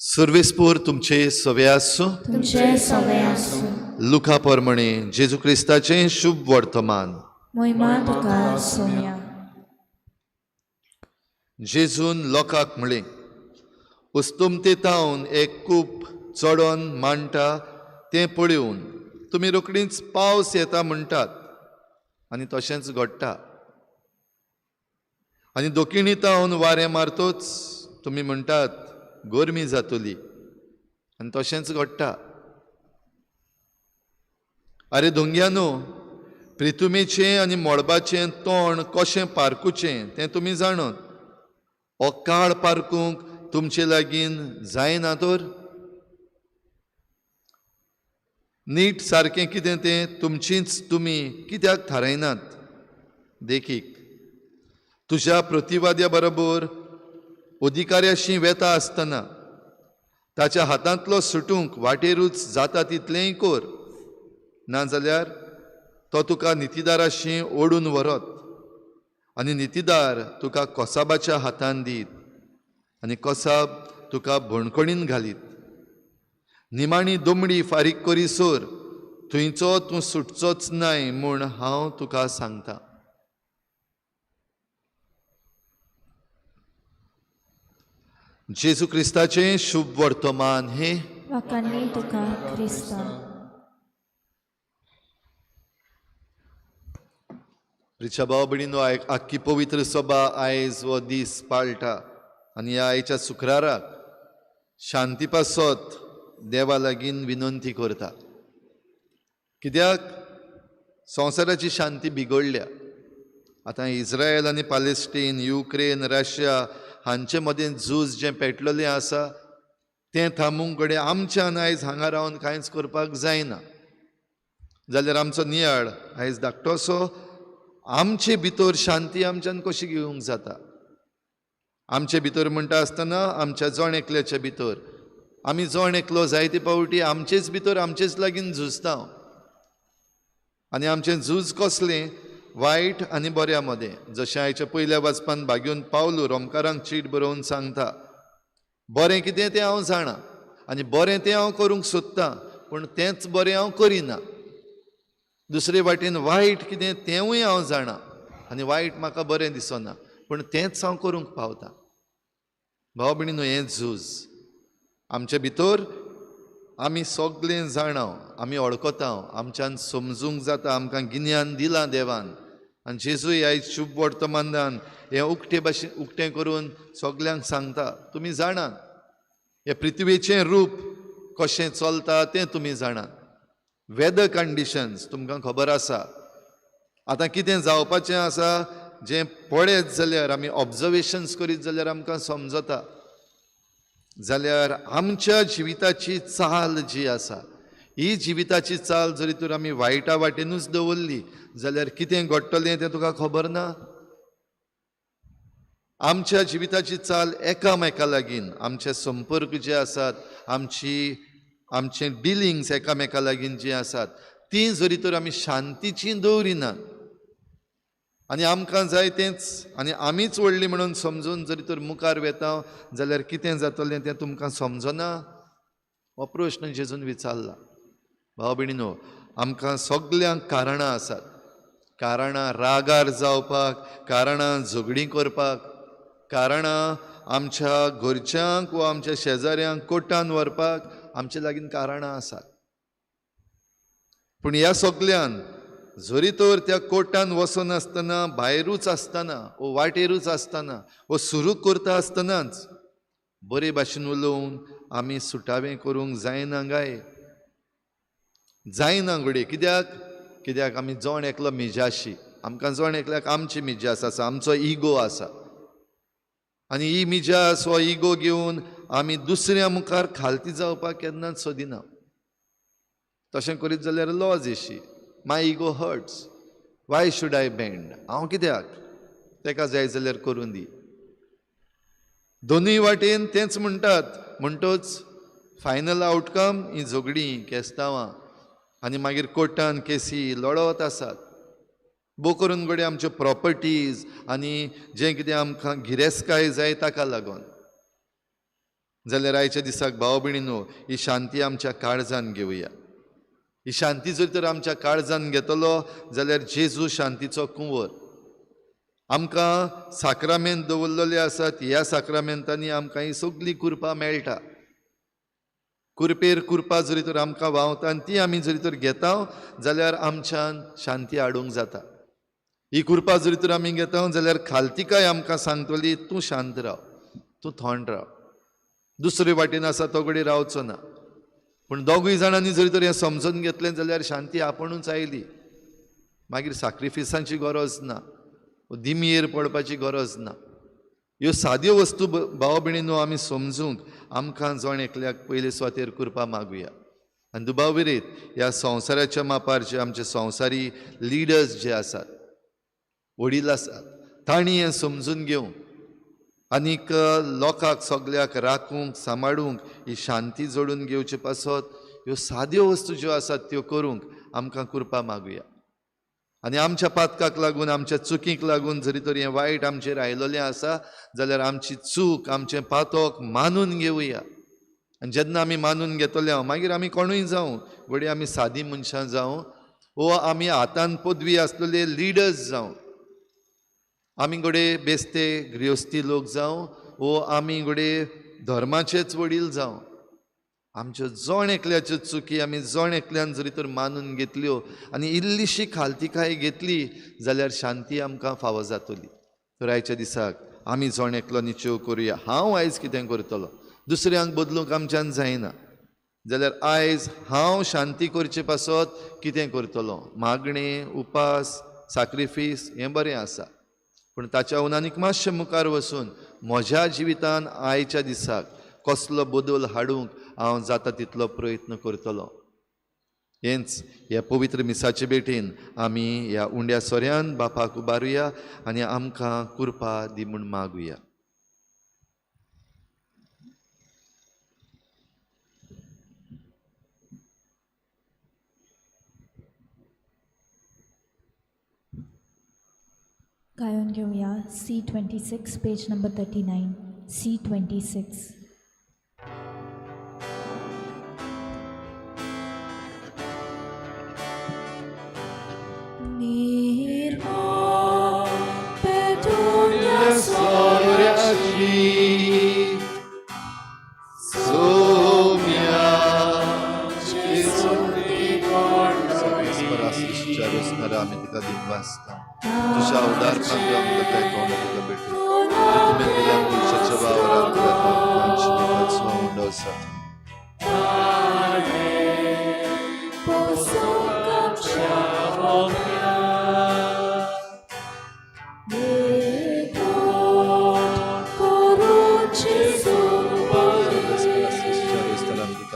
Speaker 1: सर्वेस्पोर तुमचे सवे आसूं.
Speaker 4: तुमचे सवे आसूं.
Speaker 1: लुका प्रमाणे जेजू क्रिस्ताचें शुभ वर्तमान.
Speaker 4: मोहिमा तुका सोम्या.
Speaker 1: जेजून लोकांक म्हळें, उस्तुमते तावन एक कूप चडोन मांडटा तें पळोवन तुमी रोखडीच पावस येता म्हणटात आनी तशेंच घडटा. आनी दोकिणी तावन वारें मारतोच तुमी म्हणटात गरमी जातली आनी तशेंच घडटा. आरे धोंग्यानो, प्रितुमेचें आनी मळबाचें तोंड कशें पारकुचें तें तुमी जाणत. हो काळ पारकूंक तुमचे लागीं जायना तर? नीट सारकें कितें तें तुमचींच तुमी कित्याक थारायनात? देखीक, तुज्या प्रतिवाद्या बरोबर अधिकाऱ्याशी वेता आसतना ताच्या हातांतलो सुटूंक वाटेरूच जाता तितलेंय कर, नाजाल्यार तो तुका नितीदाराशी ओडून व्हरत आनी नितीदार तुका कोसाबाच्या हातान दीत आनी कोसाब तुका बणकणीन घालीत. निमाणी दोमडी फारीक करीसर थंयचो तूं सुटचोच नाय म्हूण हांव तुका सांगता. जेजू क्रिस्ताचें शुभ वर्तमान हें.
Speaker 4: वाकांनी तुका क्रिस्ता.
Speaker 1: प्रिच्या भाव भयणीनो, आख्खी पवित्र सभा आयज हो दीस पाळटा आनी ह्या आयच्या शुक्राराक शांती पासत देवा लागीं विनंती करता. कित्याक संवसाराची शांती बिगडल्या. आतां इस्रायल आनी पालेस्टीन, युक्रेन, रशिया हांचे मदें झूज जें पेटलेलें आसा तें थांबूंक घडये आमच्यान आयज हांगा रावन कांयच करपाक जायना. जाल्यार आमचो नियाळ आयज धाकटोसो आमचे भितर शांती आमच्यान कशी घेवंक जाता? आमचे भितर म्हणटा आसतना आमच्या जण एकल्याच्या भितर आमी जण एकलो जायते फावटी आमचेच भितर आमचेच लागीं झुजता. आनी आमचें झूज कसलें? वायट आनी बऱ्या मदें. जशें आयच्या पयल्या वाचपान भाग्योन पावलू रोमकारांक चीट बरोवन सांगता, बरें कितें तें हांव जाणा आनी बरें तें हांव करूंक सोदतां, पूण तेंच बरें हांव करिना. दुसरे वाटेन वायट कितें तेंवूय हांव जाणा आनी वायट म्हाका बरें दिसना, पूण तेंच हांव करूंक पावता. भाव भयणीनो, हें झूज आमचे भितर आमी सगळें जाणा, आमी वळखता, आमच्यान समजूंक जाता, आमकां गिन्यान दिलां देवान. आनी जेजूय आयज शुभ वर्तमानान हें उक्ते भाशेन उक्तें करून सगल्यांक सांगता, तुमी जाणात हें पृथ्वीचें रूप कशें चलता तें तुमी जाणात, वेदर कंडिशन्स तुमकां खबर आसा. आतां कितें जावपाचें आसा जें पळयत जाल्यार आमी ऑब्जर्वेशन्स करीत जाल्यार आमकां समजता. जाल्यार आमच्या जिविताची चाल जी आसा, ही जिविताची चाल जरी तर आमी वायटा वाटेनूच दवरली जाल्यार कितें घडटलें तें तुका खबर ना. आमच्या जिविताची चाल एकामेका लागीं, आमचे संपर्क जे आसात, आमची आमचें डिलिंग्स एकामेका लागीं जीं आसात तीं जरी तर आमी शांतीचीं दवरिनात आनी आमकां जाय तेंच आनी आमीच व्हडली म्हणून समजून जरी तर मुखार वेता जाल्यार कितें जातलें तें तुमकां समजना? हो प्रश्न जेजून विचारला. भाव भयणीनो, आमकां सगल्यांक कारणां आसात. कारणां रागार जावपाक, कारणां झगडीं करपाक, कारणां आमच्या घरच्यांक वा आमच्या शेजाऱ्यांक कोर्टान व्हरपाक आमचे लागीं कारणां आसात. पूण ह्या सगल्यान जरी तर त्या कोर्टान वचनासतना भायरूच आसतना वो वाटेरूच आसतना वो सुरू करता आसतनाच बरे भाशेन उलोवन आमी सुटावें करूंक जायना गाय? जायना घडये. कित्याक? कित्याक आमी जण एकलो मिजाशी, आमकां जण एकल्याक आमची मिजास आसा, आमचो इगो आसा आनी ही मिजास हो इगो घेवन आमी दुसऱ्या मुखार खालती जावपाक केन्नाच सोदिना. तशें करीत जाल्यार लॉज येशी, my ego hurts, why should I bend? हांव कित्याक? तेका जाय जाल्यार करूं दी. दोनूय वाटेन तेंच म्हणटात. म्हणटच फायनल आवटकम ही झगडीं, केस्तांवां आनी मागीर कोर्टान केसी लडत आसात. भोव करून घडये आमच्यो प्रॉपर्टीज आनी जें कितें आमकां गिरेस्तकाय जाय ताका लागून. जाल्यार आयच्या दिसाक भाव भयणीनो, ही शांती आमच्या काळजान घेवया. ही शांती जर तर आमच्या काळजान घेतलो जाल्यार जेजू शांतीचो कुंवर. आमकां साक्रामेंत दवरलेले आसात. ह्या साक्रामेंतांनी आमकां ही सगळी कृपा मेळटा. कुरपेर कुरपा जरी तर आमकां व्हांवता आनी ती आमी जरी तर घेता जाल्यार आमच्यान शांती हाडूंक जाता. ही कृपा जरी तर आमी घेता जाल्यार खालतिकाय आमकां सांगतली, तूं शांत राव, तूं थंड राव. दुसरे वाटेन आसा तो घडये रावचो ना. पूण दोगूय जाणांनी जरी तर हें समजून घेतलें जाल्यार शांती आपुणूच आयली. मागीर साक्रिफिसांची गरज ना, दिमयेर पडपाची गरज ना. ह्यो साद्यो वस्तू भाव भयणीनो आमी समजूंक आमकां जण एकल्याक पयले सुवातेर कृपा मागुया. आनी दुबाव विरयत ह्या संवसाराच्या मापार जे आमचे संवसारी लिडर्स जे आसात, वडील आसात, तांणी हें समजून घेवंक आनीक लोकांक सगल्याक राखूंक सांबाळूंक ही शांती जोडून घेवचे पासत ह्यो साद्यो वस्तू ज्यो आसात त्यो करूंक आमकां कृपा मागुया. आनी आमच्या पातकाक लागून, आमच्या चुकीक लागून जरी तर हें वायट आमचेर आयलेलें आसा जाल्यार आमची चूक, आमचें पातक मानून घेवया. आनी जेन्ना आमी मानून घेतले हांव, मागीर आमी कोणूय जावं, घडये आमी सादी मनशां जावं वो आमी हातान पदवी आसलेले लिडर्स जावं, आमी घडये बेस्ते गृहस्थी लोक जावं वो आमी घडये धर्माचेच वडील जावं, आमच्यो जण एकल्याच्यो चुकी आमी जण एकल्यान जरी तर मानून घेतल्यो आनी इल्लीशी खालतिकाय घेतली जाल्यार शांती आमकां फावो जातली. तर आयच्या दिसाक आमी जण एकलो निश्चय करुया, हांव आयज कितें करतलो. दुसऱ्यांक बदलूंक आमच्यान जायना जाल्यार आयज हांव शांती करचे पासत कितें करतलो. मागणें, उपास, साक्रिफीस हें बरें आसा, पूण ताच्या आनीक मातशें मुखार वचून म्हज्या जिवितान आयच्या दिसाक कसलो बदल हाडूंक हांव जाता तितलो प्रयत्न करतलो. हेंच ह्या पवित्र मिसाचे भेटेन आमी ह्या उंड्या सोऱ्यान बापाक उबारुया आनी आमकां कृपा दी म्हूण मागुया.
Speaker 4: गायन घेवया C26 page number 39. C26.
Speaker 1: तुझ्या उदारपणान आमकां तें तोंड तुका भेटू. तुवें दिल्या मनशाच्या वावरांत तुका उंडो आसा.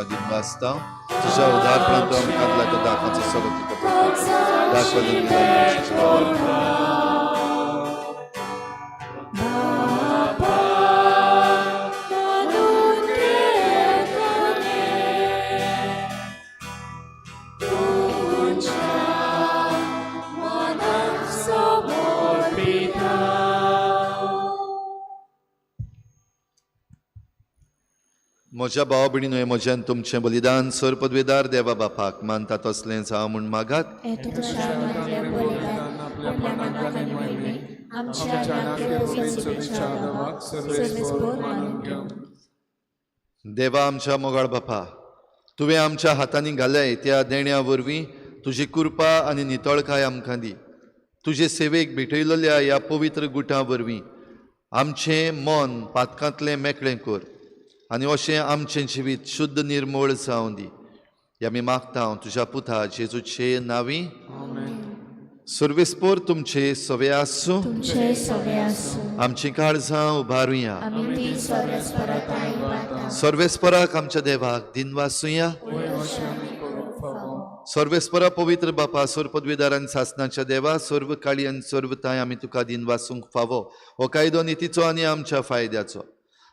Speaker 1: तुका तुझ्या उदारपणान आमकां दिला त्या दाखाचो सगळो तुका भेटू. दाखवलें दिल्या मनशाच्या वावरांत. म्हज्या भाव भयणीनो, हें म्हज्यान तुमचें बलिदान सर पदवेदार देवा बापाक मानता तसलें जावं म्हूण मागात. देवा आमच्या मोगाळ बापा, तुवें आमच्या हातांनी घाले त्या देण्या वरवीं तुजी कृपा आनी नितळकाय आमकां दी. तुजे सेवेक भेटयलेल्या ह्या पवित्र गुटां वरवीं आमचें मन पातकांतलें मेकळें कर आनी अशें आमचें जिवीत शुद्ध निर्मूळ जावं दी. ह्या आमी मागता तुज्या पुता जेजूचे नांवी. सर्वेस्पोर तुमचे सवे आसूं. आमची काळजां उबारुया. सर्वेस्पराक आमच्या देवाक दिनवासुया. सर्वेस्परा पवित्र बापा, सर्व पदवीदार आनी सासनाच्या देवा, सर्व काळी आनी सर्व ताय आमी तुका दिनवासूंक फावो. हो कायदो नितीचो आनी आमच्या फायद्याचो.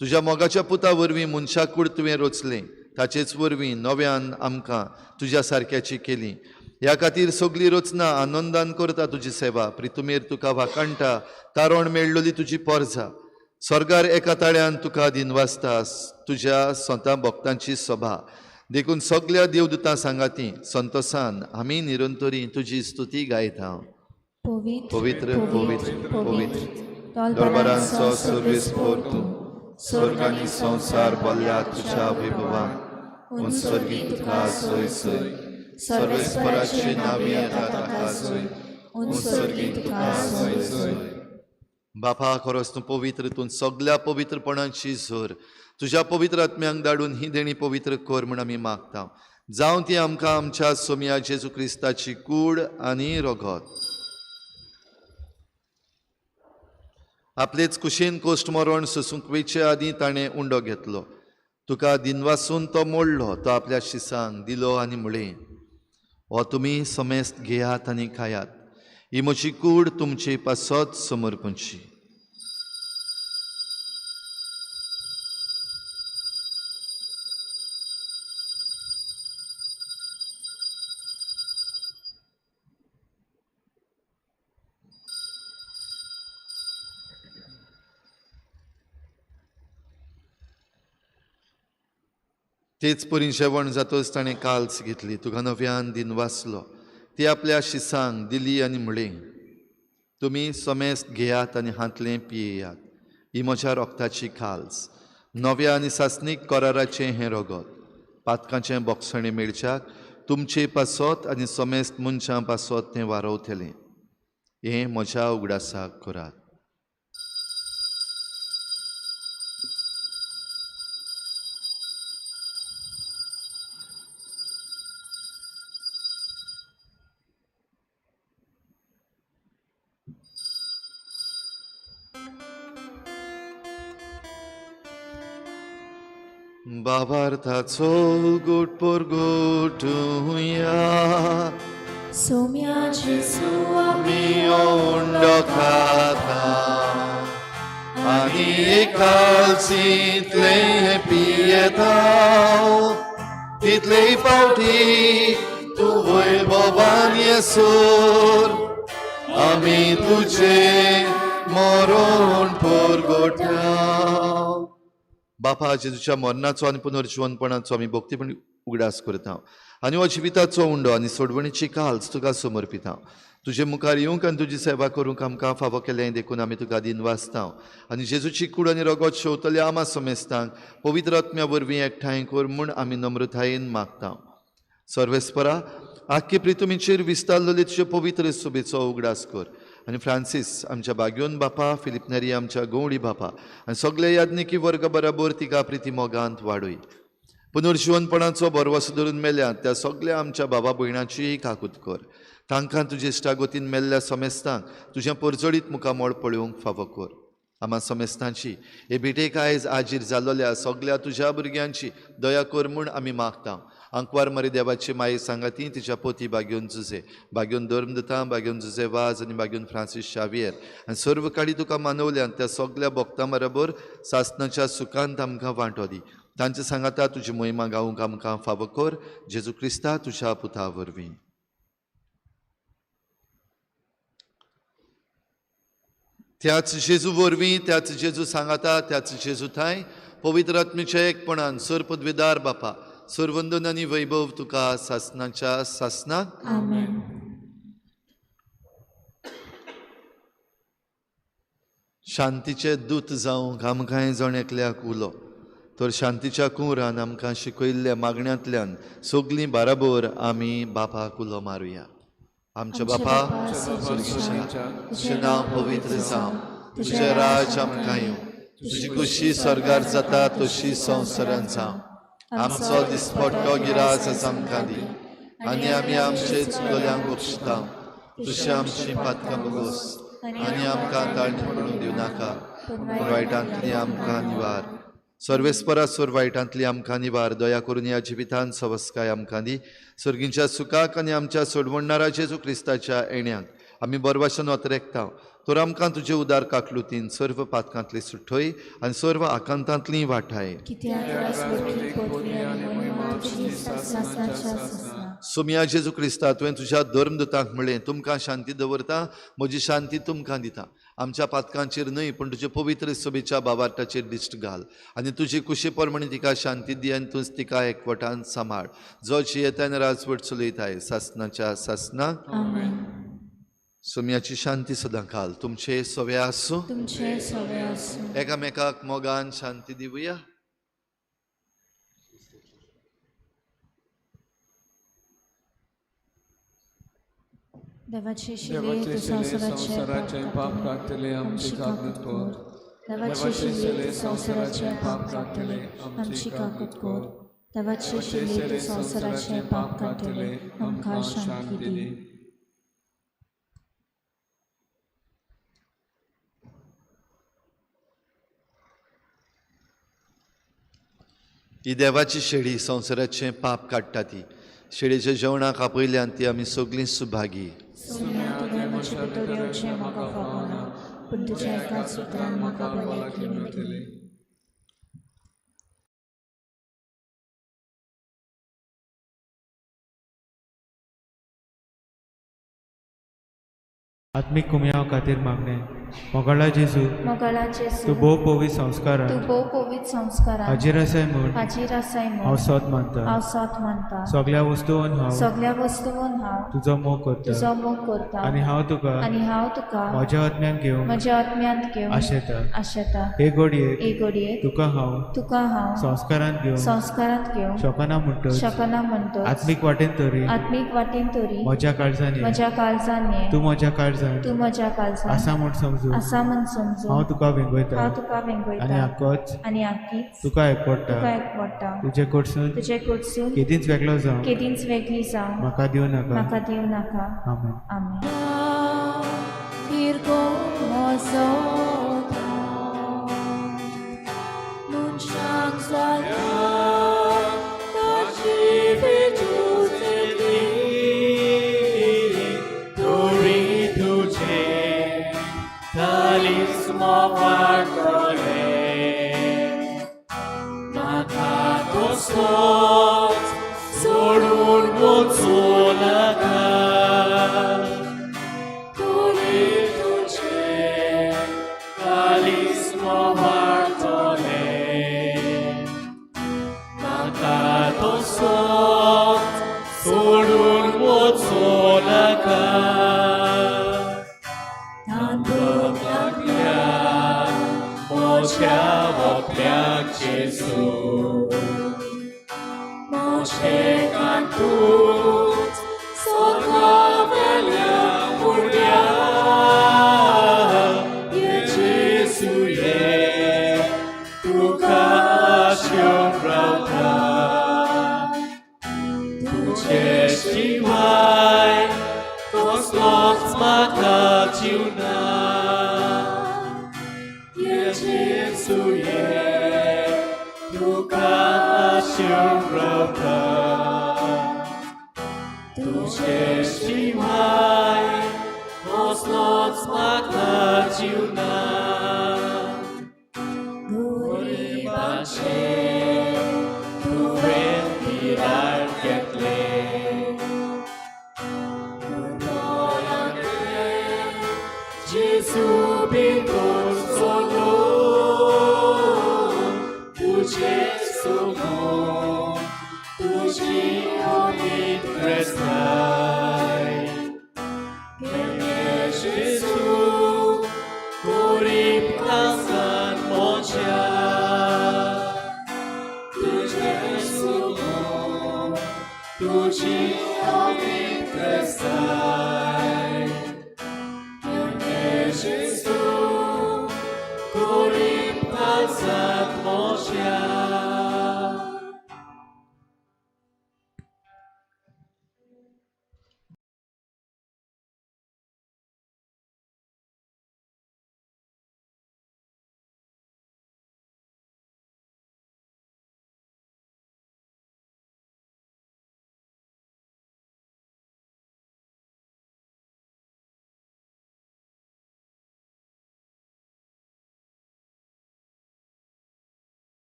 Speaker 1: तुज्या मोगाच्या पुता वरवीं मनशाकूड तुवें रचलें, ताचेच वरवीं नव्यान आमकां तुज्या सारक्याची केली. ह्या खातीर सगली रचना आनंदान करता तुजी सेवा. प्रितुमेर तुका वाखाणटा, तारण मेळ्ळोली तुजी पोरजा. स्वर्गार एका ताळ्यान तुका दिनवासता तुज्या स्वता भक्तांची सभा. देखून सगल्या देवदूतां सांगाती संतोसान आमी निरंतरी तुजी स्तुती गायता. पवित्र पवित्र पवित्र दरबारांचो सर्वेस्पोर तूं, स्वर्ग आनी संवसार भरल्या तुज्या वैभवान. उंसर्गी तुका सोय सोय, सर्वेस्पराचे नांवी येता ताका सोय, उंसर्गी तुका सोय सोय. बापा, खरोच तूं पवित्र, तूं सगल्या पवित्रपणाची जोर. तुज्या पवित्र आत्म्यांक धाडून ही देणी पवित्र कर म्हूण आमी मागता. जावं ती आमकां आमच्या सोमया जेजू क्रिस्ताची कूड आनी रगत. आपलेच कुशीन कोश्ट मरण सोसूंक वेचे आदीं ताणें उंडो घेतलो. तुका दिनवासून तो मोडलो, तो आपल्या शिसांक दिलो आनी म्हळें, हो तुमी समेस्त घेयात आनी खायात, ही म्हजी कूड तुमचे पासत समर्पणची. तेच परी जेवण जातच ताणें काल्स घेतली, तुका नव्यान दिनवासलो, ती आपल्या शिसांक दिली आनी म्हळें, तुमी समेस्त घेयात आनी हांतलें पियेयात, ही म्हज्या रोगताची खाल्स, नव्या आनी सासणीक कराराचें हें रगत, पातकांचें बोगसणें मेळच्याक तुमचे पासत आनी समेस्त मनशां पासत तें वारवतलें. हें म्हज्या उगडासाक करात. बाबार्थाचो गोट परगोटुया,
Speaker 4: सोम्या जेजू
Speaker 1: आमी उंडो खाता आनी कालसींतलें पियेता, तितले फावटी तूं वैभवान येसर आमी तुजें मरण परगोटा. बापा, जेजूच्या मरणाचो आनी पुनर्जिवनपणाचो आमी भक्तीपणी उगडास करता आनी हो जिविताचो उंडो आनी सोडवणीची काल्स तुका समर्पिता. तुजे मुखार येवंक आनी तुजी सेवा करूंक आमकां फावो केलें देखून आमी तुका दिनवासता आनी जेजूची कूड आनी रगत शेवतल्या आमा समेस्तांक पवित्र आत्म्या वरवीं एकठांय कर म्हूण आमी नम्रतायेन मागता. सर्वेस्परा, आख्खे प्रितुमीचेर विस्तारलेले तुजे पवित्र सुबेचो उगडास कर आनी फ्रांसीस आमच्या बाग्योन बापा, फिलिप नेरी आमच्या गवळी बापा आनी सगळे याज्ञिकी वर्ग बराबर तिका प्रिती मोगांत वाडय. पुनर्जिवनपणाचो भरवसो धरून मेल्या त्या सगळ्या आमच्या बाबा भयणाचीय काकूत कर. तांकां तुजे इश्टागतीन मेल्ल्या समेस्तांक तुजें परजळीत मुखामळ पळोवंक फावो कर. आमा समेस्तांची हे भेटेक आयज आजीर जाल्लोल्या सगळ्या तुज्या भुरग्यांची दया कर म्हूण आमी मागता. आंकवार मरे देवाची माये सांगाती तिच्या पोती बागेवन जुजे, बागेवन धर्मदता, बागेवन जुजे वाज आनी बागेवन फ्रांसीस शावियर आनी सर्व काळी तुका मानवल्यान त्या सगळ्या भक्तां बरोबर सासनाच्या सुखांत आमकां वांटो दी. तांचे सांगाता तुजी मोहिमा गावंक आमकां फावो कर. जेजू क्रिस्ता तुज्या पुता वरवीं. त्याच जेजू वरवीं, त्याच जेजू सांगाता, त्याच जेजू थांय पवित्र आत्मेच्या एकपणान सर पदवेदार बापा, सरवंदन आनी वैभव तुका सासनाच्या सासनाक.
Speaker 4: आमेन.
Speaker 1: शांतीचे दूत जावंक आमकांय जण एकल्याक उलो, तर शांतीच्या कुंवरान आमकां शिकयल्ल्या मागण्यांतल्यान सगलीं बाराबर आमी बापाक उलो मारुया. आमच्या बापा तुजें नांव पवित्र जावं, तुजें राज आमकां येवं, तुजी खुशी स्वर्गार जाता तशी संवसारांत जावं. आमचो दिसपट्टो गिरास आज आमकां दी आनी आमी आमचे चुकल्यांक बक्षिता तशी आमची पातकां बगोस आनी आमकां ताळणी पडूंक दिवं नाका, पूण वायटांतली आमकां निवार. सर्वेस्परा सोर वायटांतली आमकां निवार. दया करून ह्या जिवितान सवस्काय आमकां दी. सर्गींच्या सुखाक आनी आमच्या सोडवणणारा जेजू क्रिस्ताच्या येण्याक आमी बरवाशन अतरेकता. तर आमकां तुजे उदार काकलुतीन सर्व पातकांतली सुठय आनी सर्व आकांतांतली वाठाय. सोमया जेजू क्रिस्ता, तुवें तुज्या धर्मदूतांक म्हणलें, तुमकां शांती दवरता, म्हजी शांती तुमकां दिता. आमच्या पातकांचेर न्हय पूण तुजे पवित्र सभेच्या बाबार्टाचेर दिश्ट घाल आनी तुजी कुशी प्रमाणे तिका शांती दी आनी तूंच तिका एकवटान सांबाळ, जो जियेता आनी राजवट चलयताय सासनाच्या सासनाक. सोमयाची शांती सदां काल तुमचे सवे आसूं. एकामेकाक मोगान शांती दिवया.
Speaker 4: देवाचे शिले संवसाराचे पाप काडटले आमची काकूत कर. देवाचे शिले संवसाराचे पाप काडटले आमची काकूत कर. देवाचे शिले संवसाराचे पाप काडटले आमकां शांती दी.
Speaker 1: ही देवाची शेळी संवसाराचें पाप काडटा. ती शेळीच्या जेवणाक आपयल्यान ती आमी सगळीं सुभागी.
Speaker 7: आत्मीक कुमयाव खातीर मागणें. मोगाळा जेजू, तूं भोव पवित्र संस्कारान हाजीर आसाय म्हूण हांव सत मानता. सगळ्या वस्तून हांव तुजो मोग करता आनी हांव तुका म्हज्या आत्म्यान घेवन आशेता. हे घडयेक तुका हांव संस्कारांत घेवन शकना म्हणटच आत्मीक वाटेन तरी म्हज्या काळजान ये, तूं म्हज्या काळजान आसा म्हूण समजू हांव तुका वेंगयता आनी आकीच तुका एकवटा. तुजे कडसून केदींच वेगळो जावं म्हाका दिवं नाका. आमेन.
Speaker 5: सोडून वचूं नाका, तरी तुजें काळीज मोवाडटलें. म्हाका तसोच सोडून वचूं नाका. तांदूक लागल्या म्हज्या वपल्याक जेजू, म्हजें कांतूच सगळ्या फुडल्या. जेजू ये तुका आशेवन रावता, तुजे शिवाय कसलोच म्हाका जीव ना. जेजू ये तुका आशेवन रावता, तुजे शिवाय कसलोच म्हाका जीव ना. गरिबाचें तुवें पिराड घेतलें, दुर्बळांचें जेजू भितर चलोवन. क्रिस्ताय. घेवन जेजू कुरीप काळजांत म्हज्या, तुजें सुगूर तुजी पवित्रताय. घेवन जेजू कुरीप काळजांत म्हज्या.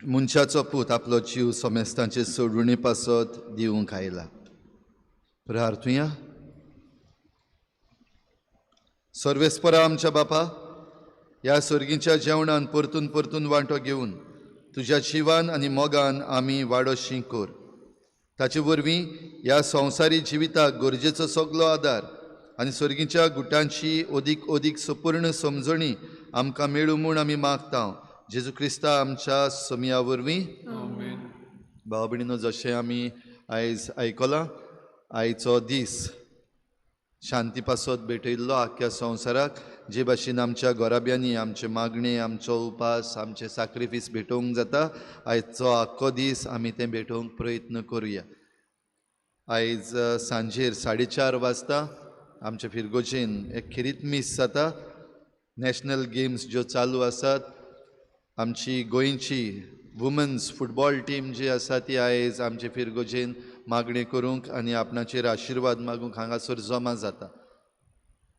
Speaker 1: मनशाचो पूत आपलो जीव समेस्तांचे सोडवणे पासत दिवंक आयला. प्रार्थुया. सर्वेस्परा आमच्या बापा, ह्या सर्गीच्या जेवणान परतून परतून वांटो घेवन तुज्या जिवान आनी मोगान आमी वाडोशी कर. ताचे वरवीं ह्या संवसारी जिविताक गरजेचो सगलो आदार आनी सर्गीच्या गुटांची अदीक अदीक सपूर्ण समजणी आमकां मेळूं म्हूण आमी मागता, जेजू क्रिस्ता आमच्या समया वरवीं. भाव भयणीनो, जशें आमी आयज आयकलां, आयचो दीस शांती पासत भेटयल्लो आख्ख्या संवसाराक. जे भाशेन आमच्या घराब्यांनी आमचे मागणे, आमचो उपास, आमचे साक्रिफीस भेटोवंक जाता, आयचो आख्खो दीस आमी तें भेटोवंक प्रयत्न करुया. आयज सांजेर 4:30 वाजता आमच्या फिरगोजेन एक खेरीत मीस जाता. नॅशनल गेम्स ज्यो चालू आसात, आमची गोंयची वुमन्स फुटबॉल टीम जी आसा ती आयज आमचे फिरगोजेन मागणी करूंक आनी आपणाचेर आशिर्वाद मागूंक हांगासर जमा जाता.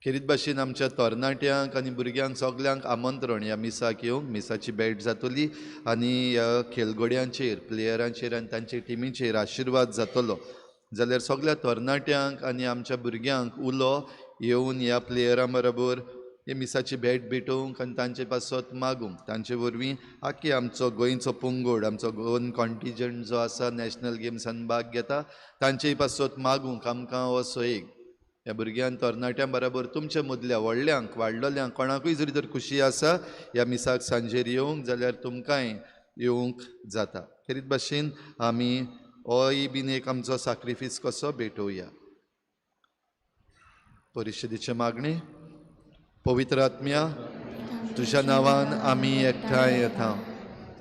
Speaker 1: खेरीत भाशेन आमच्या तरणाट्यांक आनी भुरग्यांक सगल्यांक आमंत्रण ह्या मिसाक येवंक. मिसाची भेट जातली आनी ह्या खेलगड्यांचेर, प्लेयरांचेर आनी तांचे टिमीचेर आशिर्वाद जातलो. जाल्यार सगल्या तरणाट्यांक आनी आमच्या भुरग्यांक उलो येवन ह्या प्लेयरां बरोबर हे मिसाची भेट भेटोवंक आनी तांचे पासत मागूंक. तांचे वरवीं आख्खी आमचो गोंयचो पंगड, आमचो गोवन कॉन्टिजंट जो आसा नॅशनल गेम्सान भाग घेता, तांचे पासत मागूंक आमकां हो सोयेक. ह्या भुरग्यां तरणाट्यां बराबर तुमच्या मदल्या व्हडल्यांक, वाडलेल्यांक, कोणाकूय जरी तर खुशी आसा ह्या मिसाक सांजेर येवंक जाल्यार तुमकांय येवंक जाता. खेरीत भाशेन आमी होय बीन एक आमचो साक्रिफीस कसो भेटोवया. परिशदेचे मागणी. पवित्र आत्म्या, तुज्या नांवान आमी एकठांय येता,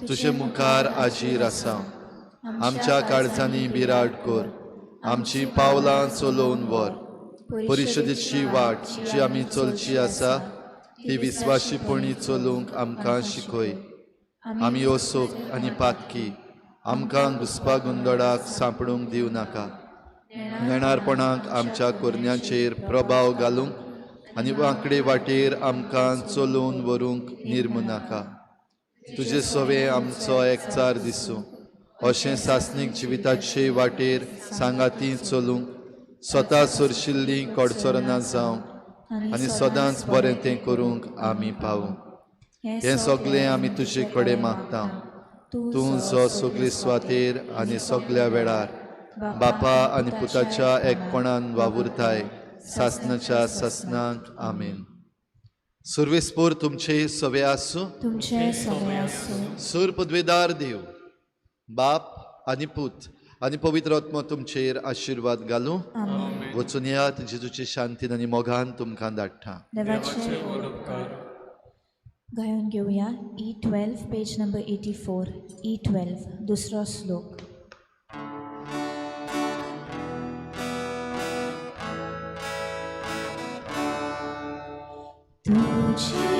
Speaker 1: तुजे मुखार आजीर आसा. आमच्या काळजांनी बिराड कर, आमची पावलां चलोवन व्हर. परिशदेची वाट जी आमी चलची आसा ती विस्वाशीपणी चलूंक आमकां शिकय. आमी असोक आनी पातकी आमकां घुसपा गोंदळाक सांपडूंक दिवं नाका. नेणारपणाक आमच्या कोरण्यांचेर प्रभाव घालूंक आनी वांकडे वाटेर आमकां चलोवन व्हरूंक निर्मू नाका. तुजे सवे आमचो एकचार दिसूं, अशें सासणीक जिविताचे वाटेर सांगाती चलूंक, स्वता सरशिल्ली कडसरना जावंक आनी सदांच बरें तें करूंक आमी पावूं. हें सगळें आमी तुजे कडेन मागता, तूं जो सगळे सुवातेर आनी सगल्या वेळार बापा आनी पुताच्या एकपणान वावुरताय, सासनाच्या सासनाक. आमेन. सुर्वेस्पोर तुमचे सवे आसूं.
Speaker 4: तुमचे सवे आसूं.
Speaker 1: सूर पदवेदार देव बाप आनी पूत आनी पवित्र आत्मो तुमचेर आशिर्वाद घालूं. वचून येयात, जेजूचे शांतीन आनी मोगान तुमकां धाडटा.
Speaker 4: गायन घेवया E12 page number 84. E12 दुसरो श्लोक. तुझी